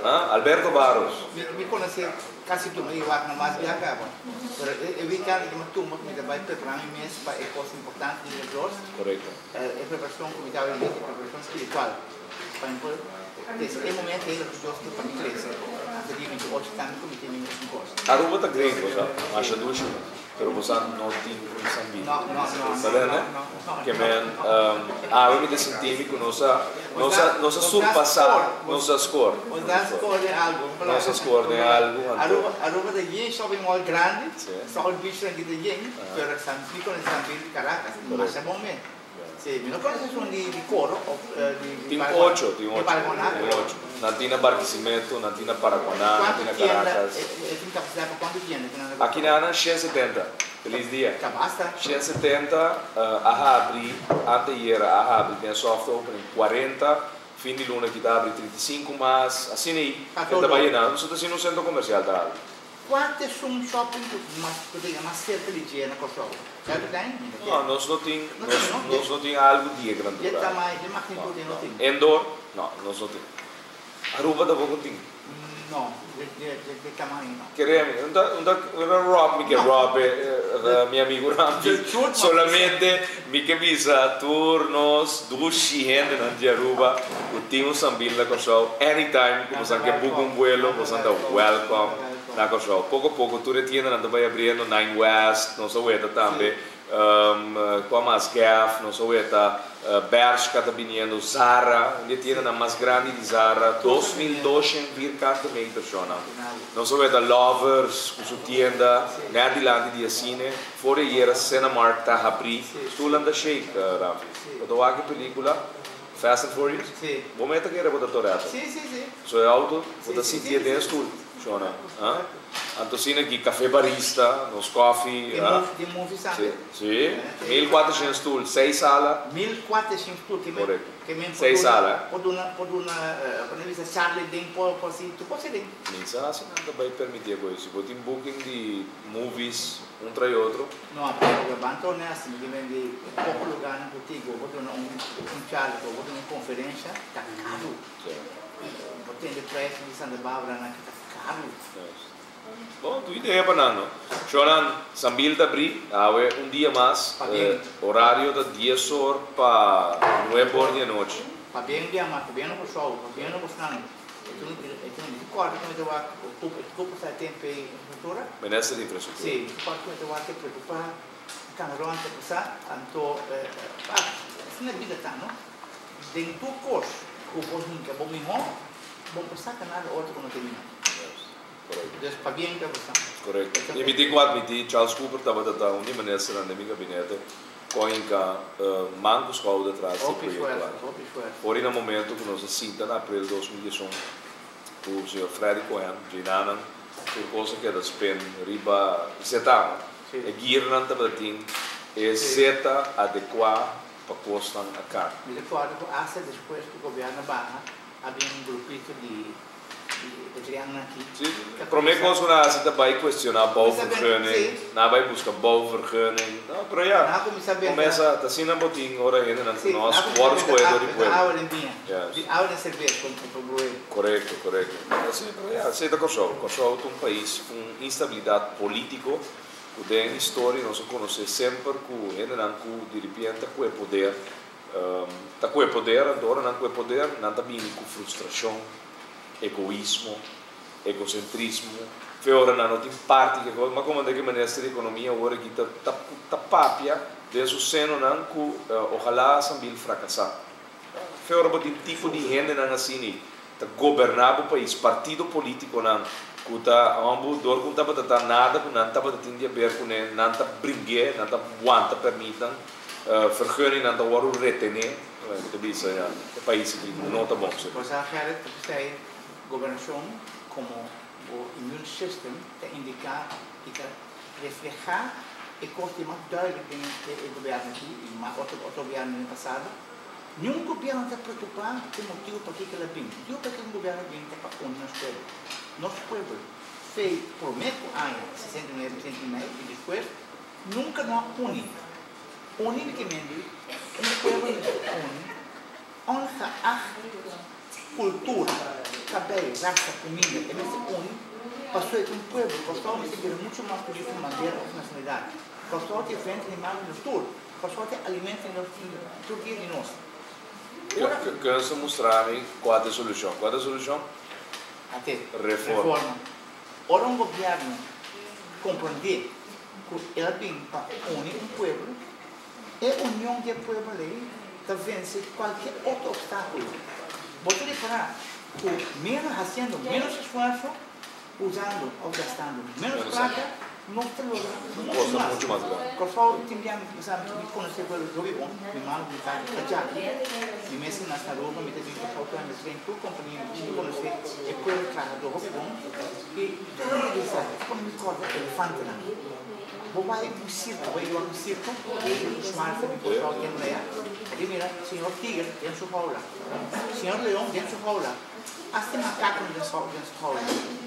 Alberto Barros. Mi conoce casi tur, mi wak no mas bia caba. Pero e weekend aki mi tumba cu mi ta bai prepara mi mes pa e cos importante di Dios. Correcto. E preparacion cu mi ta habi e preparacion spiritual. Pa mi por crece. E momento ei loke Dios ke pa mi crece. Anto dia 28 tambe cu mi tin mi mesun cos. Aruba ta gringo sa, masha dushi, pero bo sa no tin un sambi. No, no, no, Sa berde? no, no, no. Ke men, awe mi ta sinti mi cu nos a, nos a, nos a surpasa, nos a score. Nos a score den algo. Nos a score den algo, anto. Aruba, Aruba ta yen shopping mall grandi, Si. South Beach nan ki ta yen, pero San, mi conoce Sambil di Caracas, masha bon men. Si, mi no conoce esun di di Coro of di Tin ocho, tin ocho, Paraguaná. tin ocho. Nan tin na Barquisimeto, nan tin na Paraguaná, nan tin na Caracas. Cuanto tienda e tin capacidad pa cuanto tienda cu nan ta Aki nan 170. Feliz dia. Ta basta. 170 a habri anteayer a habri den soft opening 40, fin di luna aki ta habri 35 mas, asina ei Pa e ta todo. bai yena. Nos ta haciendo un centro comercial ta habri. Kua ta esun shopping ku mas ku ta mas serka di dje na Kòrsou? Sa ku ta ainda? No, nos no tin, No tin, no? nos no tin algu di e grandura. Dje tamaño, dje magnitud ei no tin. Indoor? No, nos no tin. Aruba tampoko tin. No, dje, dje, dje tamaño no. Kere mi, un ta, un ta, un ta rob mi ke rob e, mi amigu Rampi. Solamente mi ke bisa tur nos dushi hendenan di Aruba ku tin un sambil na Kòrsou, anytime ku bosan ke book un vuelo, bosan ta welcome na Kòrsou. Poko poko tur e tiendanan ta bai abriendo, Nine West, nos a weta tambe, kua mas, Gap, nos a weta, Bershka ta biniendo, Zara, un di e tiendanan mas grandi di Zara, 2200 vierkante meter shònan. Nos a weta Lovers ku su tienda nèt dilanti di e sine, for di ayera Cinemark ta habrí, stoelnan ta shake, Rafi. Bo ta wak e pelikula Fast and Furious? Bo meta kere bo ta Toretto. So e auto bo ta sintié den e stoel, shònan. Anto asina aki Café Barista, nos koffie. Tin move, tin movie sa. Si, 1400 stoel, seis sala. 1400 stoel, ke men, Korekto. ke men por Seis duna, sala. por duna, por duna, por nan bisa Charlie den por, por si, tur kos den. Mi sa si nan ta bai permiti e kos. Si bo tin booking di movies un tras di otro. No, pero ban torna hasi, mi ke men di poko lugarnan ku tin ku bo duna un, un charla, ku bo duna un konferensha, ta karu. Bo tende prijs di Santa Barbara nan ki ta karu. Bon, tu idea pa nan no. Shonan, Sambil ta bri, awe un dia mas, horario ta dies or pa nuebe or di anochi. Pabia un dia mas, pabia no Kòrsou, pabia no bosnan. E tin e tin un kòrda ku mi ta wak ku e ku sa tempu e infrastruktura. Minister di infrastruktura. Si, kòrda ku mi ta wak e preokupá, kana rònt ta pasá, anto asina bida ta no. Den tur kos ku bo hinka bo mihó, bo por saka nada otro ku no ta mihó. Korekto. Dus pabien ta bosan. Korekto. I mi tin ku atmití, Charles Cooper tabata ta un di ministernan den mi gabinete ku a hinka man ku skouder tras di e Hopi proyekto esfuerso, aki. hopi esfuerso. Ora na momento ku nos a sinta na aprel 2011 ku señor Freddy Cohen, djenanan tur kos a keda spin riba zeta. Si. E giernan tabata tin e Si. zeta adekuá pa kosnan a kar. Mi ta kòrda ku asta despues ku gobièrnu baha a bin un grupito di Sí, promé kos ku nan hasi ta bai kuestioná bouwvergunning, nan a bai buska bouwvergunning, no, pero ya, kumesa ta asina bo tin ora hendenan ku nos wòrdu skohe dor di pueblo. Korekto, korekto. Asina, pero ya, esei ta Kòrsou. Kòrsou ta un pais ku un instabilidat polítiko ku den historia nos a konosé semper ku hendenan ku diripiente ku e poder Ta ku e poder, anto ora nan ku e poder, nan ta bini ku frustrashon, egoismo, egosentrismo, fe ora nan no tin parti ke kos. Ma komand'é ku e minister di ekonomia awor aki ta ta ta papia den su senonan ku ojalá Sambil frakasá. Fe ora bo tin tipo di hendenan asini ta goberná bo pais, partido politikonan ku ta hombu dor ku tabata ta nada ku nan tabata tin di aber kuné, nan ta bring'é, nan ta wanta permitnan. Vergunningnan ta wòrdu retené, mi ta bisa ya, e pais aki no ta bon si. Bo sa Gerrit, ta p'esei gobernashon komo bo immune system ta indiká i ta reflehá e kos di mas duidelijk den e gobièrnu aki i mas otro otro gobièrnu den pasado. Niun gobièrnu ta preokupá ku motibu pakiko el a bin. Motibu pakiko un gobièrnu a bin ta pa uni nos pueblo. Nos pueblo fei promé ku aña 69, 69 i despues nunka no a uni. Unímicamente, un pueblo mester uni, ongeacht cultura, cabei, rasa, cuminda, e mester uni pasobra e ta un pueblo. Kòrsou mester bira mucho mas ku djis un bandera òf nacionalidad. Kòrsou ta e frente di mar di nos tur. Kòrsou ta e alimento di nos tur dia di nos. Ora. Kunst a mustra mi kua ta e solushon. Kua ta e solushon? Ate. Reforma. Reforma. Ora un gobièrnu komprondé ku el a bin pa uni un pueblo, e union di e pueblo ei ta vense kualke otro opstákulo. Bo ta ripará ku ménos hasiendo ménos esfuerso, usando òf gastando ménos plaka, nos ta logra muchu mas. Kòrsou tin biaha mi sa mi konosé pueblo hopi bon, mi mama ku mi tata ta djaki, mi mes a nase na Aruba, mi ta bin Kòrsou tur aña, mi train tur kompania, mi konosé e pueblo trahadó hopi bon. I tur hende bisa, Kon mi kòrda elefantenan? Bo bai un sirko, bo yega un sirko, i smarta mi por sòl ken lea, i mira señor tiger den su houla, señor leon den su houla, asta e makakonan den su houla,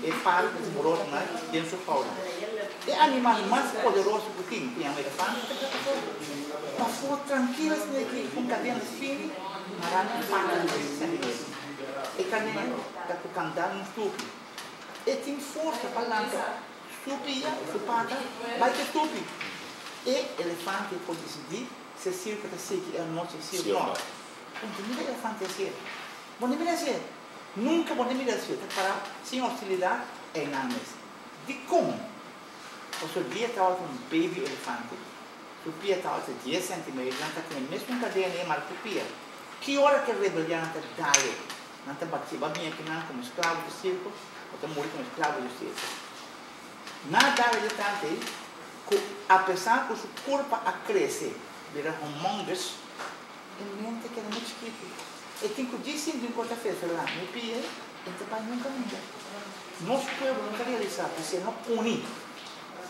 e palu ku ta borotonan den su houla. E animal mas poderoso ku tin, ku yama elefante, ta keda pafó, pafó trankil asina aki, ku un kadena fini mará na pata di sèntimeter. E kadena ta ku kandal un stupi. E tin forsa pa lanta su pia, su pata, bai te stupi. E elefante por disidí si e sirko ta sigui e anochi sí òf nò. Bo no ta mira elefante hasié. Bo no ta mira hasié. Nunka bo no ta mira hasié. Ta pará sin hostilidat einan mes. Dikon? Pasobra dia tabata un baby elefante, su pia tabata dies sentimeter, nan ta tene mesun kadena ei mara ku pia. Ki ora ku e rebeliá nan ta dale? Nan ta bati ba biña kinan komo esklabo di sirko, bo ta muri komo esklabo di sirko. Na dada di tante ei, ku apesar ku su kurpa a krese bira humongous, e mente keda muchu chikitu. E tin ku djis sinti un kos ta ferferá mi pia ei, e no ta bai nunka minda. Nos pueblo no ta realisá ku si e no uni,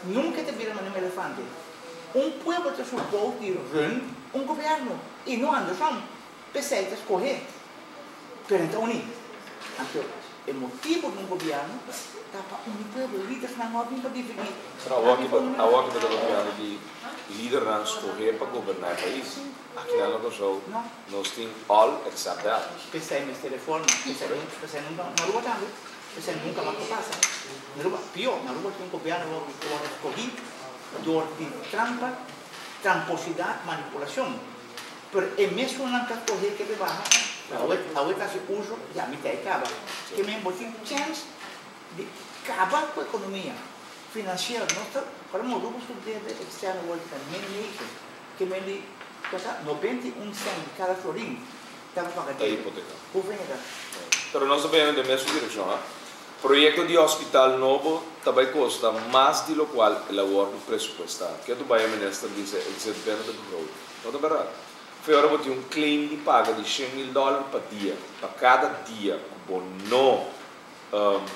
nunka e ta bira manera un elefante. Un pueblo ta supou di run un gobièrnu i no andersom. P'esei ta skohé, pero e ta uní. Anto e motibu di un gobièrnu ta pa uni pueblo. Lidernan no a bin pa dividí. Pero awor ki awor ki bo ta papiando di lidernan skohé pa goberná e pais, akinan na Kòrsou nos tin all except that. P'esei mester reforma. P'esei nunka, na Aruba tambe, p'esei nunka mas por pasa. Na Aruba, pió, na Aruba tin un gobièrnu awor ku wòrdu skohí dor di trampa, tramposidat, manipulashon. Pero e mesunnan ta kohe ke bebaha, awe awe ta hasi uso ya mi ta e kaba. Ke men bo tin chèns di kaba ku ekonomia finansiero. Nos ta ora mo Aruba su debe eksterno wòrdu ta men negen. Ke men di kos 91 sènt di kada florin ta pa paga Ta debe. hipoteka. Hoeveel ta? Pero nos ta bayendo den mesun direkshon, ha. Proyekto di hospital nobo ta bai kosta mas di lokual el a wòrdu presupuestá. Ke tu bai e minister bisa ik zit binnen de begroting. No ta bèrdat. Fe ora bo tin un claim di paga di 100.000 dòler pa dia, pa kada dia ku bo no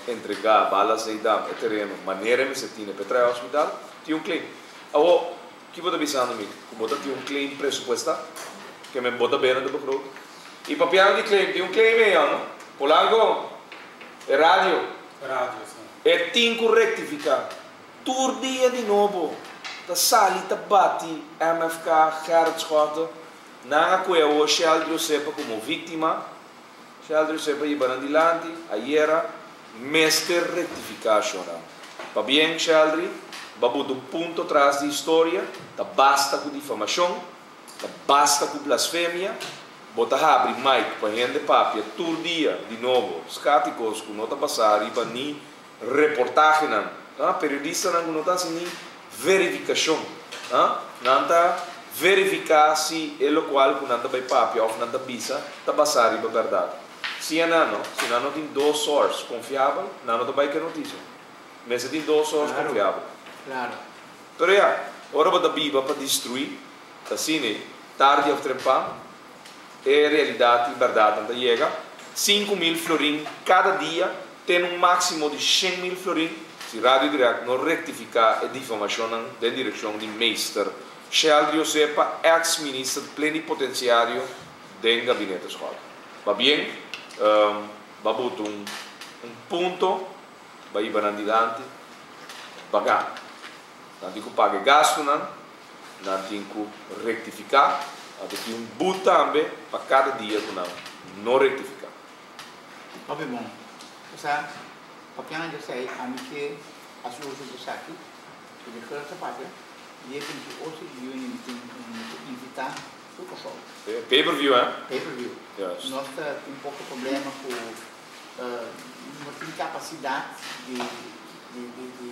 entregá Bala Zeidam e tereno manera e mester tine pa e traha e hospital, tin un claim. Awor, ki bo ta bisando mi? Ku bo ta tin un claim presupuestá? Ke men bo ta binnen de begroting. I papiando di claim, tin un claim ei, no? Polanco, e radio. Radio, si. E tin ku rektifiká. Tur dia di nobo ta sali ta bati MFK, Gerrit Schotte, nan a kue awor Sheldry Osepa komo víktima. Sheldry Osepa yiba nan dilanti, ayera mester rektifiká shona. Pabien Sheldry, bo a buta un punto tras di historia, ta basta ku difamashon, ta basta ku blasfemia, bo ta habri mic pa hende papia tur dia di nobo skati kos ku no ta basá riba ni reportahenan, periodistanan ku no ta hasi ni verifikashon, nan ta verifiká si e lokual ku nan ta bai papia òf nan ta bisa ta basá riba bèrdat. Si a nan no, si nan no tin dos source konfiabel, nan no ta bai ku e notisia. Mester tin dos source konfiabel. Pero ya, ora bo ta biba pa destruí, ta asina tardi òf trempan e realidat i bèrdatnan ta yega. 5000 florin kada dia te un máksimo di 100.000 florin si Radio Direct no rektifiká e difamashonnan den direkshon di meester Sheldry Osepa, eks minister plenipotensiario den gabinete Schotte. Pabien, bo a buta un punto, bo a hiba nan dilanti, baga. Nan tin ku paga e gastunan, nan tin ku rektifiká, anto tin un but tambe pa kada dia ku nan no rektifiká. Hopi bon. Osea, papiando di esei, ami ke hasi uso di esaki, ku di grote papia, dia 28 di yüni mi tin mi ta invitá tur Kòrsou. Pay per view, eh? Pay per view. Juist. Nos ta tin poko problema ku no tin kapasidat di di di di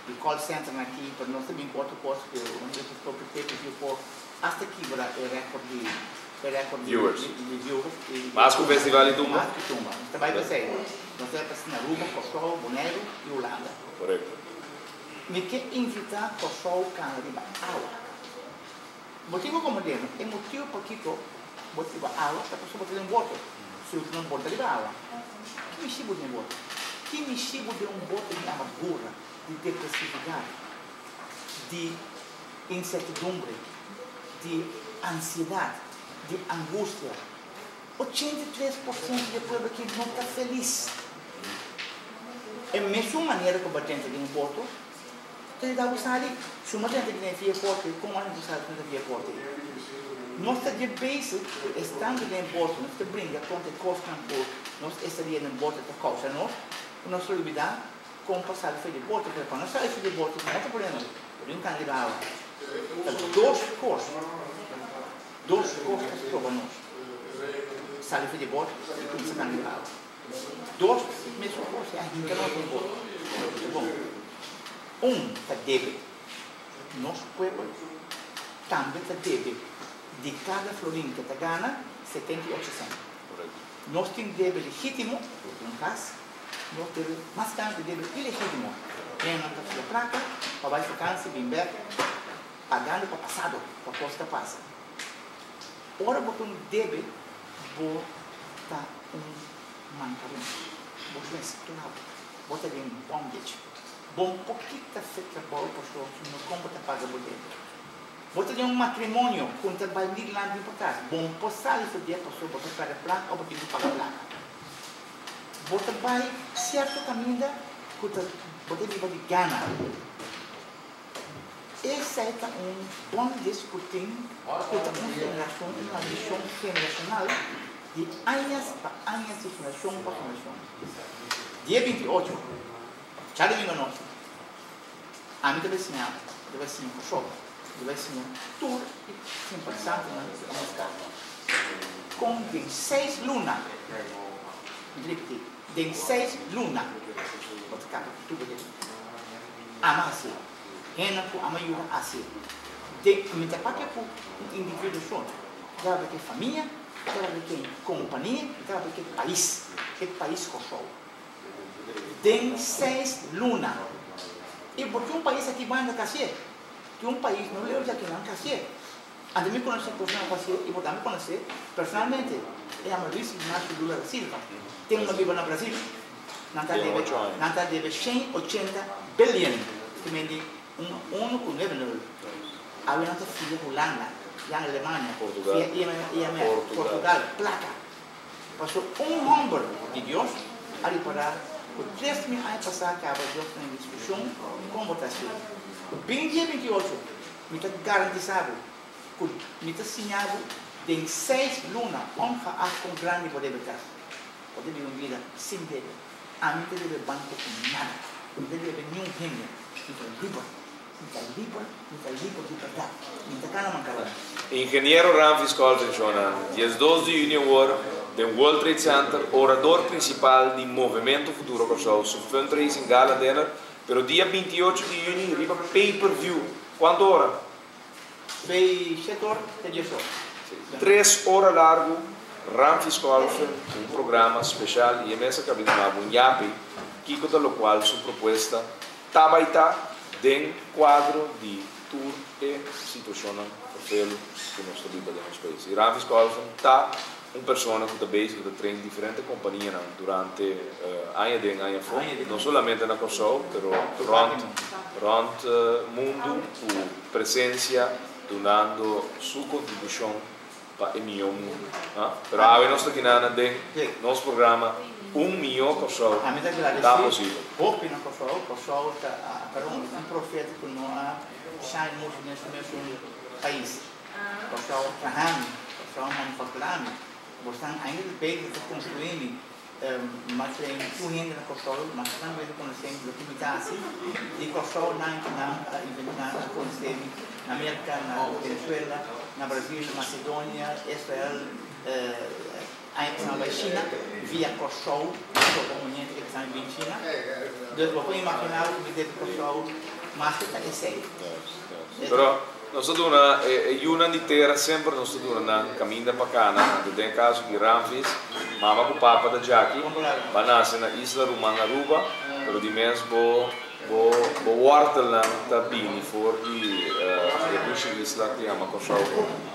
di call center nan aki, pero nos ta bin ku otro kos ku un di nos propio pay per view por hasta kibra e record di e record di Viewers. di di viewers. I Mas ku Festival di Tumba? Mas ku Tumba. Nos ta bai p'esei. Nos ta bai p'esei na Aruba, Kòrsou, Boneiru i Hulanda. Korekto. Mi ke invitá Kòrsou kana riba awa. Motibu komo deno, e motibu pakiko bo ta riba awa ta pasobra bo ta den boto. Si bo no bota riba awa, ki mishi bo den boto? Ki mishi bo den un boto di amargura, di depresividat, di insertidumbre, di ansiedat, di angustia? 83% di e pueblo aki no ta felis. E mesun manera ku bo a drenta den un boto, Ta yuda bo sali. Si no tenta den via porte, kon ora bo sali den via porte? Nos ta dje bezig ku estando den boto, nos ta bringa kontra e kosnan ku nos estadia den boto ta kousa nos, ku nos ta lubida kon pa sali for di boto. Pero pa nos sali for di boto no ta problema, bo tin kanda riba awa. Ta dos kos, dos kos ta stroba nos sali for di boto i kuminsá kanda riba awa. Dos mesun kos a hinka nos den boto. Bon, un ta debe. Nos pueblo tambe ta debe di kada florin ke ta gana 78 sènt. Nos tin debe legítimo, un kas, nos debe mas tantu debe ilegítimo. Hendenan ta fia plaka pa bai fakansi bin bèk pagando pa pasado, pa kos ta pasa. Ora bo ta un debe, bo ta un mankaron, bo ta un esklabo. Bo ta den bondage. Bo no por kita e trabou pasobra sino kon bo ta paga bo debe. Bo ta den un matrimonio ku no ta bai ni dilanti ni pa tras. Bo no por sali for di e pasobra bo ta perde plaka òf bo tin ku paga plaka. Bo ta bai sierto kaminda ku ta bo ta biba di gana. Esei ta un bondage ku tin ku ta un generashon, un maldishon generashonal di añas pa añas, di generashon pa generashon. Dia 28, djadumingu anochi, ami ta bai siña bo, ta bai siña Kòrsou, ta bai siña tur e simpatisantenan di MFK kon den seis luna, mi ta ripití, den seis luna bo ta kaba ku tur bo debe. Ama hasié. Hendenan ku ama yuda hasié. Den mi ta papia ku un individuo so. Mi ta papia ku e famia, mi ta papia ku e kompania, mi ta papia ku e pais, e pais Kòrsou. Den seis luna. I por ki un pais aki banda ta hasié? Ki un pais no leu di akinan ta hasié? Anto mi konosé personanan ku hasié i bo tambe konosé personalmente. E yama Luiz Ignacio Lula da Silva. Ten un a biba na Brasil. Nan ta debe nan ta debe 180 billion, te men di un unu ku nuebe nul. Awe nan ta fia Hulanda, ya Alemania, fia IMF, Portugal, plaka. Paso un homber di Dios a ripará ku 3000 aña pasá kaba Dios ta den diskushon kon bo ta hasié. Bin dia 28 mi ta garantisá bo ku mi ta siña bo den seis luna ongeacht kon grandi bo debe ta. Bo ta biba un bida sin debe. Ami no ta debe banco ku nada. Mi no ta debe niun hende. Mi ta liber. Mi ta liber, mi ta liber di bèrdat. Mi no ta kana mankarona. Ingeniero Ramfis Colvin Shona, 12 di yüni awor den World Trade Center, orador principal di Movemento Futuro Kòrsou su fundraising gala dinner, pero dia 28 di yüni riba pay per view. Kuantu ora? Bay shete or te dies or. Tres ora largu, Ramfis Colvin ku un programa special i e mes a kabina na un yapi kiko ta lokual su propuesta ta bai ta den kuadro di tur e situashonnan ferfelu ku nos ta biba den nos pais. I Ramfis Colvin ta un persona ku ta bezig ku ta train diferente kompanianan durante aña den aña afó, no solamente na Kòrsou pero rònt rònt mundu ku presensia dunando su kontribushon pa e mihó mundu. Pero awe nos ta kina den nos programa Un Mihó Kòrsou Ami ta ta gradesí posibel. hopi na Kòrsou. Kòrsou ta perdon, un profeta ku no a shine muchu den su mesun pais. Kòrsou trahami, Kòrsou manufakturami. Bosnan ainda ta bezig ta konstruimi. Mas den tur hende na Kòrsou, mas nan bezig konosé mi loke mi ta hasi. Di Kòrsou nan nan a inventá, nan a konosé mi na Merka, na Venezuela, na Brasil, na Macedonia, Israel, aña pasá mi bai China via Kòrsou, pasobra un hende ke ta bin China. Dus bo por imaginá bo ku mi debe Kòrsou mas ke ta esei. Pero nos ta duna e yunan di tera semper nos ta duna nan kaminda pa kana. Anto den e kaso di Ramfis, mama ku papa ta djaki, ba nase na isla ruman Aruba, pero di mes bo bo bo wortelnan ta bini for di e dushi isla ku yama Kòrsou.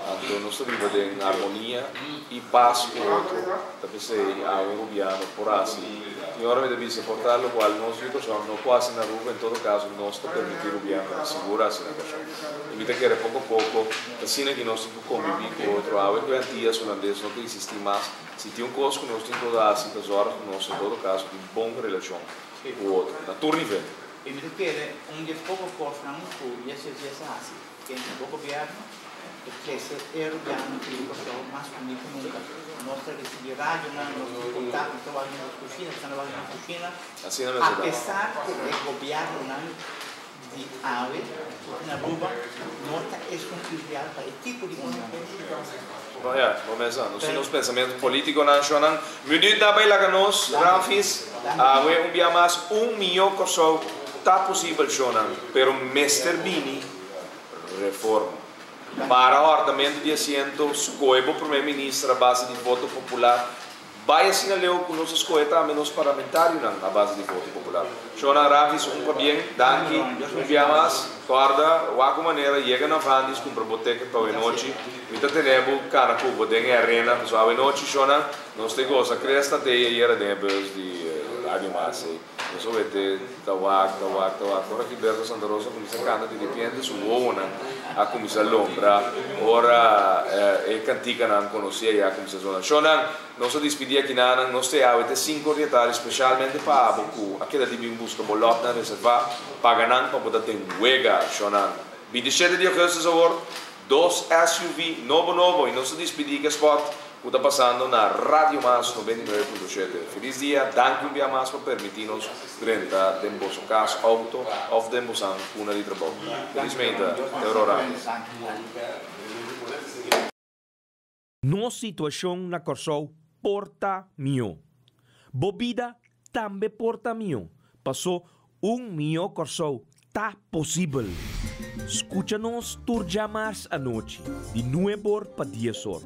Anto nos ta biba den armonia i pas ku otro. Ta p'esei awe rubiano por hasi. Tin ora mi ta bisa por ta lokual nos di Kòrsou no por hasi na Aruba, en todo kaso nos ta permití rubianonan sigur hasi na Kòrsou. I mi ta kere poko poko ta asina ki nos tin ku kombibí ku otro. Awe ku e Antias Hulandes no ta eksistí mas, si tin un kos ku nos tin ku hasi ta zòrg ku nos en todo kaso tin bon relashon ku otro na tur nivel. I mi ta kere un di e poko kosnan ku Yeshua Jes a hasi den bo gobièrnu ta trese e rubiano ku di Kòrsou mas uní ku nunka. Nos ta risibí radionan, nos tin kontakto, nos ta wak den nos kushina, nos ta wak den nos kushina. Asina mester ta. Apesar ku e gobièrnunan di awe ku tin Aruba no ta esun ideal pa e tipo di union. Bon ya, bo mesa. Nos tin nos pensamentu politiconan, shonnan. Minuut na bay laga nos, Ramfis. Awe un bia mas, un mihó Kòrsou ta posibel, shonnan, pero mester bini reforma. Para hòrtamentu di asiento, skohe bo promé minister a base di voto popular. Bai asina leu ku nos a skohe tambe nos parlamentarionan a base di voto popular. Shona Ravis un pabien, danki un bia mas. Kòrda wak un manera yega na Vandis kumpra bo ticket pa awenochi. Mi ta tene bo kana ku bo den e arena pasobra awenochi Shona nos ta gosa Cresta te ayera den e bus di Radio Mas ei. Nos a wete ta wak, ta wak, ta wak. Ora Gilberto Santa Rosa kuminsá kanta di ripiente su wowonan a kuminsá lombra ora e kantikanan konosí ayá a kuminsá zona. Shonnan, nos a dispidí akinanan. Nos te awe te sinku or di atardi speshalmente pa abo ku a keda di bin buska bo lòtnan reservá. Paga nan pa bo ta den wega, shonnan. 27 di augustus awor, dos SUV nobo nobo i nos ta dispidí ku e spòt ku ta pasando na Radio Mas 99.7. Felis dia, danki un bia mas pa permití nos drenta den boso kas, outo òf den bosan kuna di trabou. Felis meinta, te Aurora. Nos situashon na Kòrsou por ta mihó. Bo bida tambe por ta mihó, pasó un mihó Kòrsou ta posibel. Skucha nos tur djamars anochi di nueb'or pa dies'or,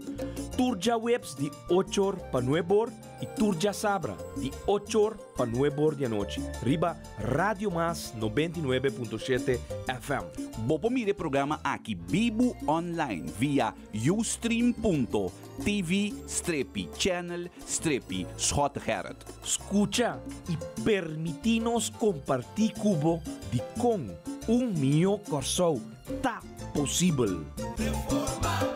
tur djaweps di och'or pa nueb'or i tur djasabra di och'or pa nueb'or di anochi riba Radio Mas 99.7 FM. Bo por mira e programa aki bibu online via ustream.tv strepi channel strepi Schottegerrit. Skucha i permití nos kompartí ku bo dikon un mihó Kòrsou ta posibel. Reforma.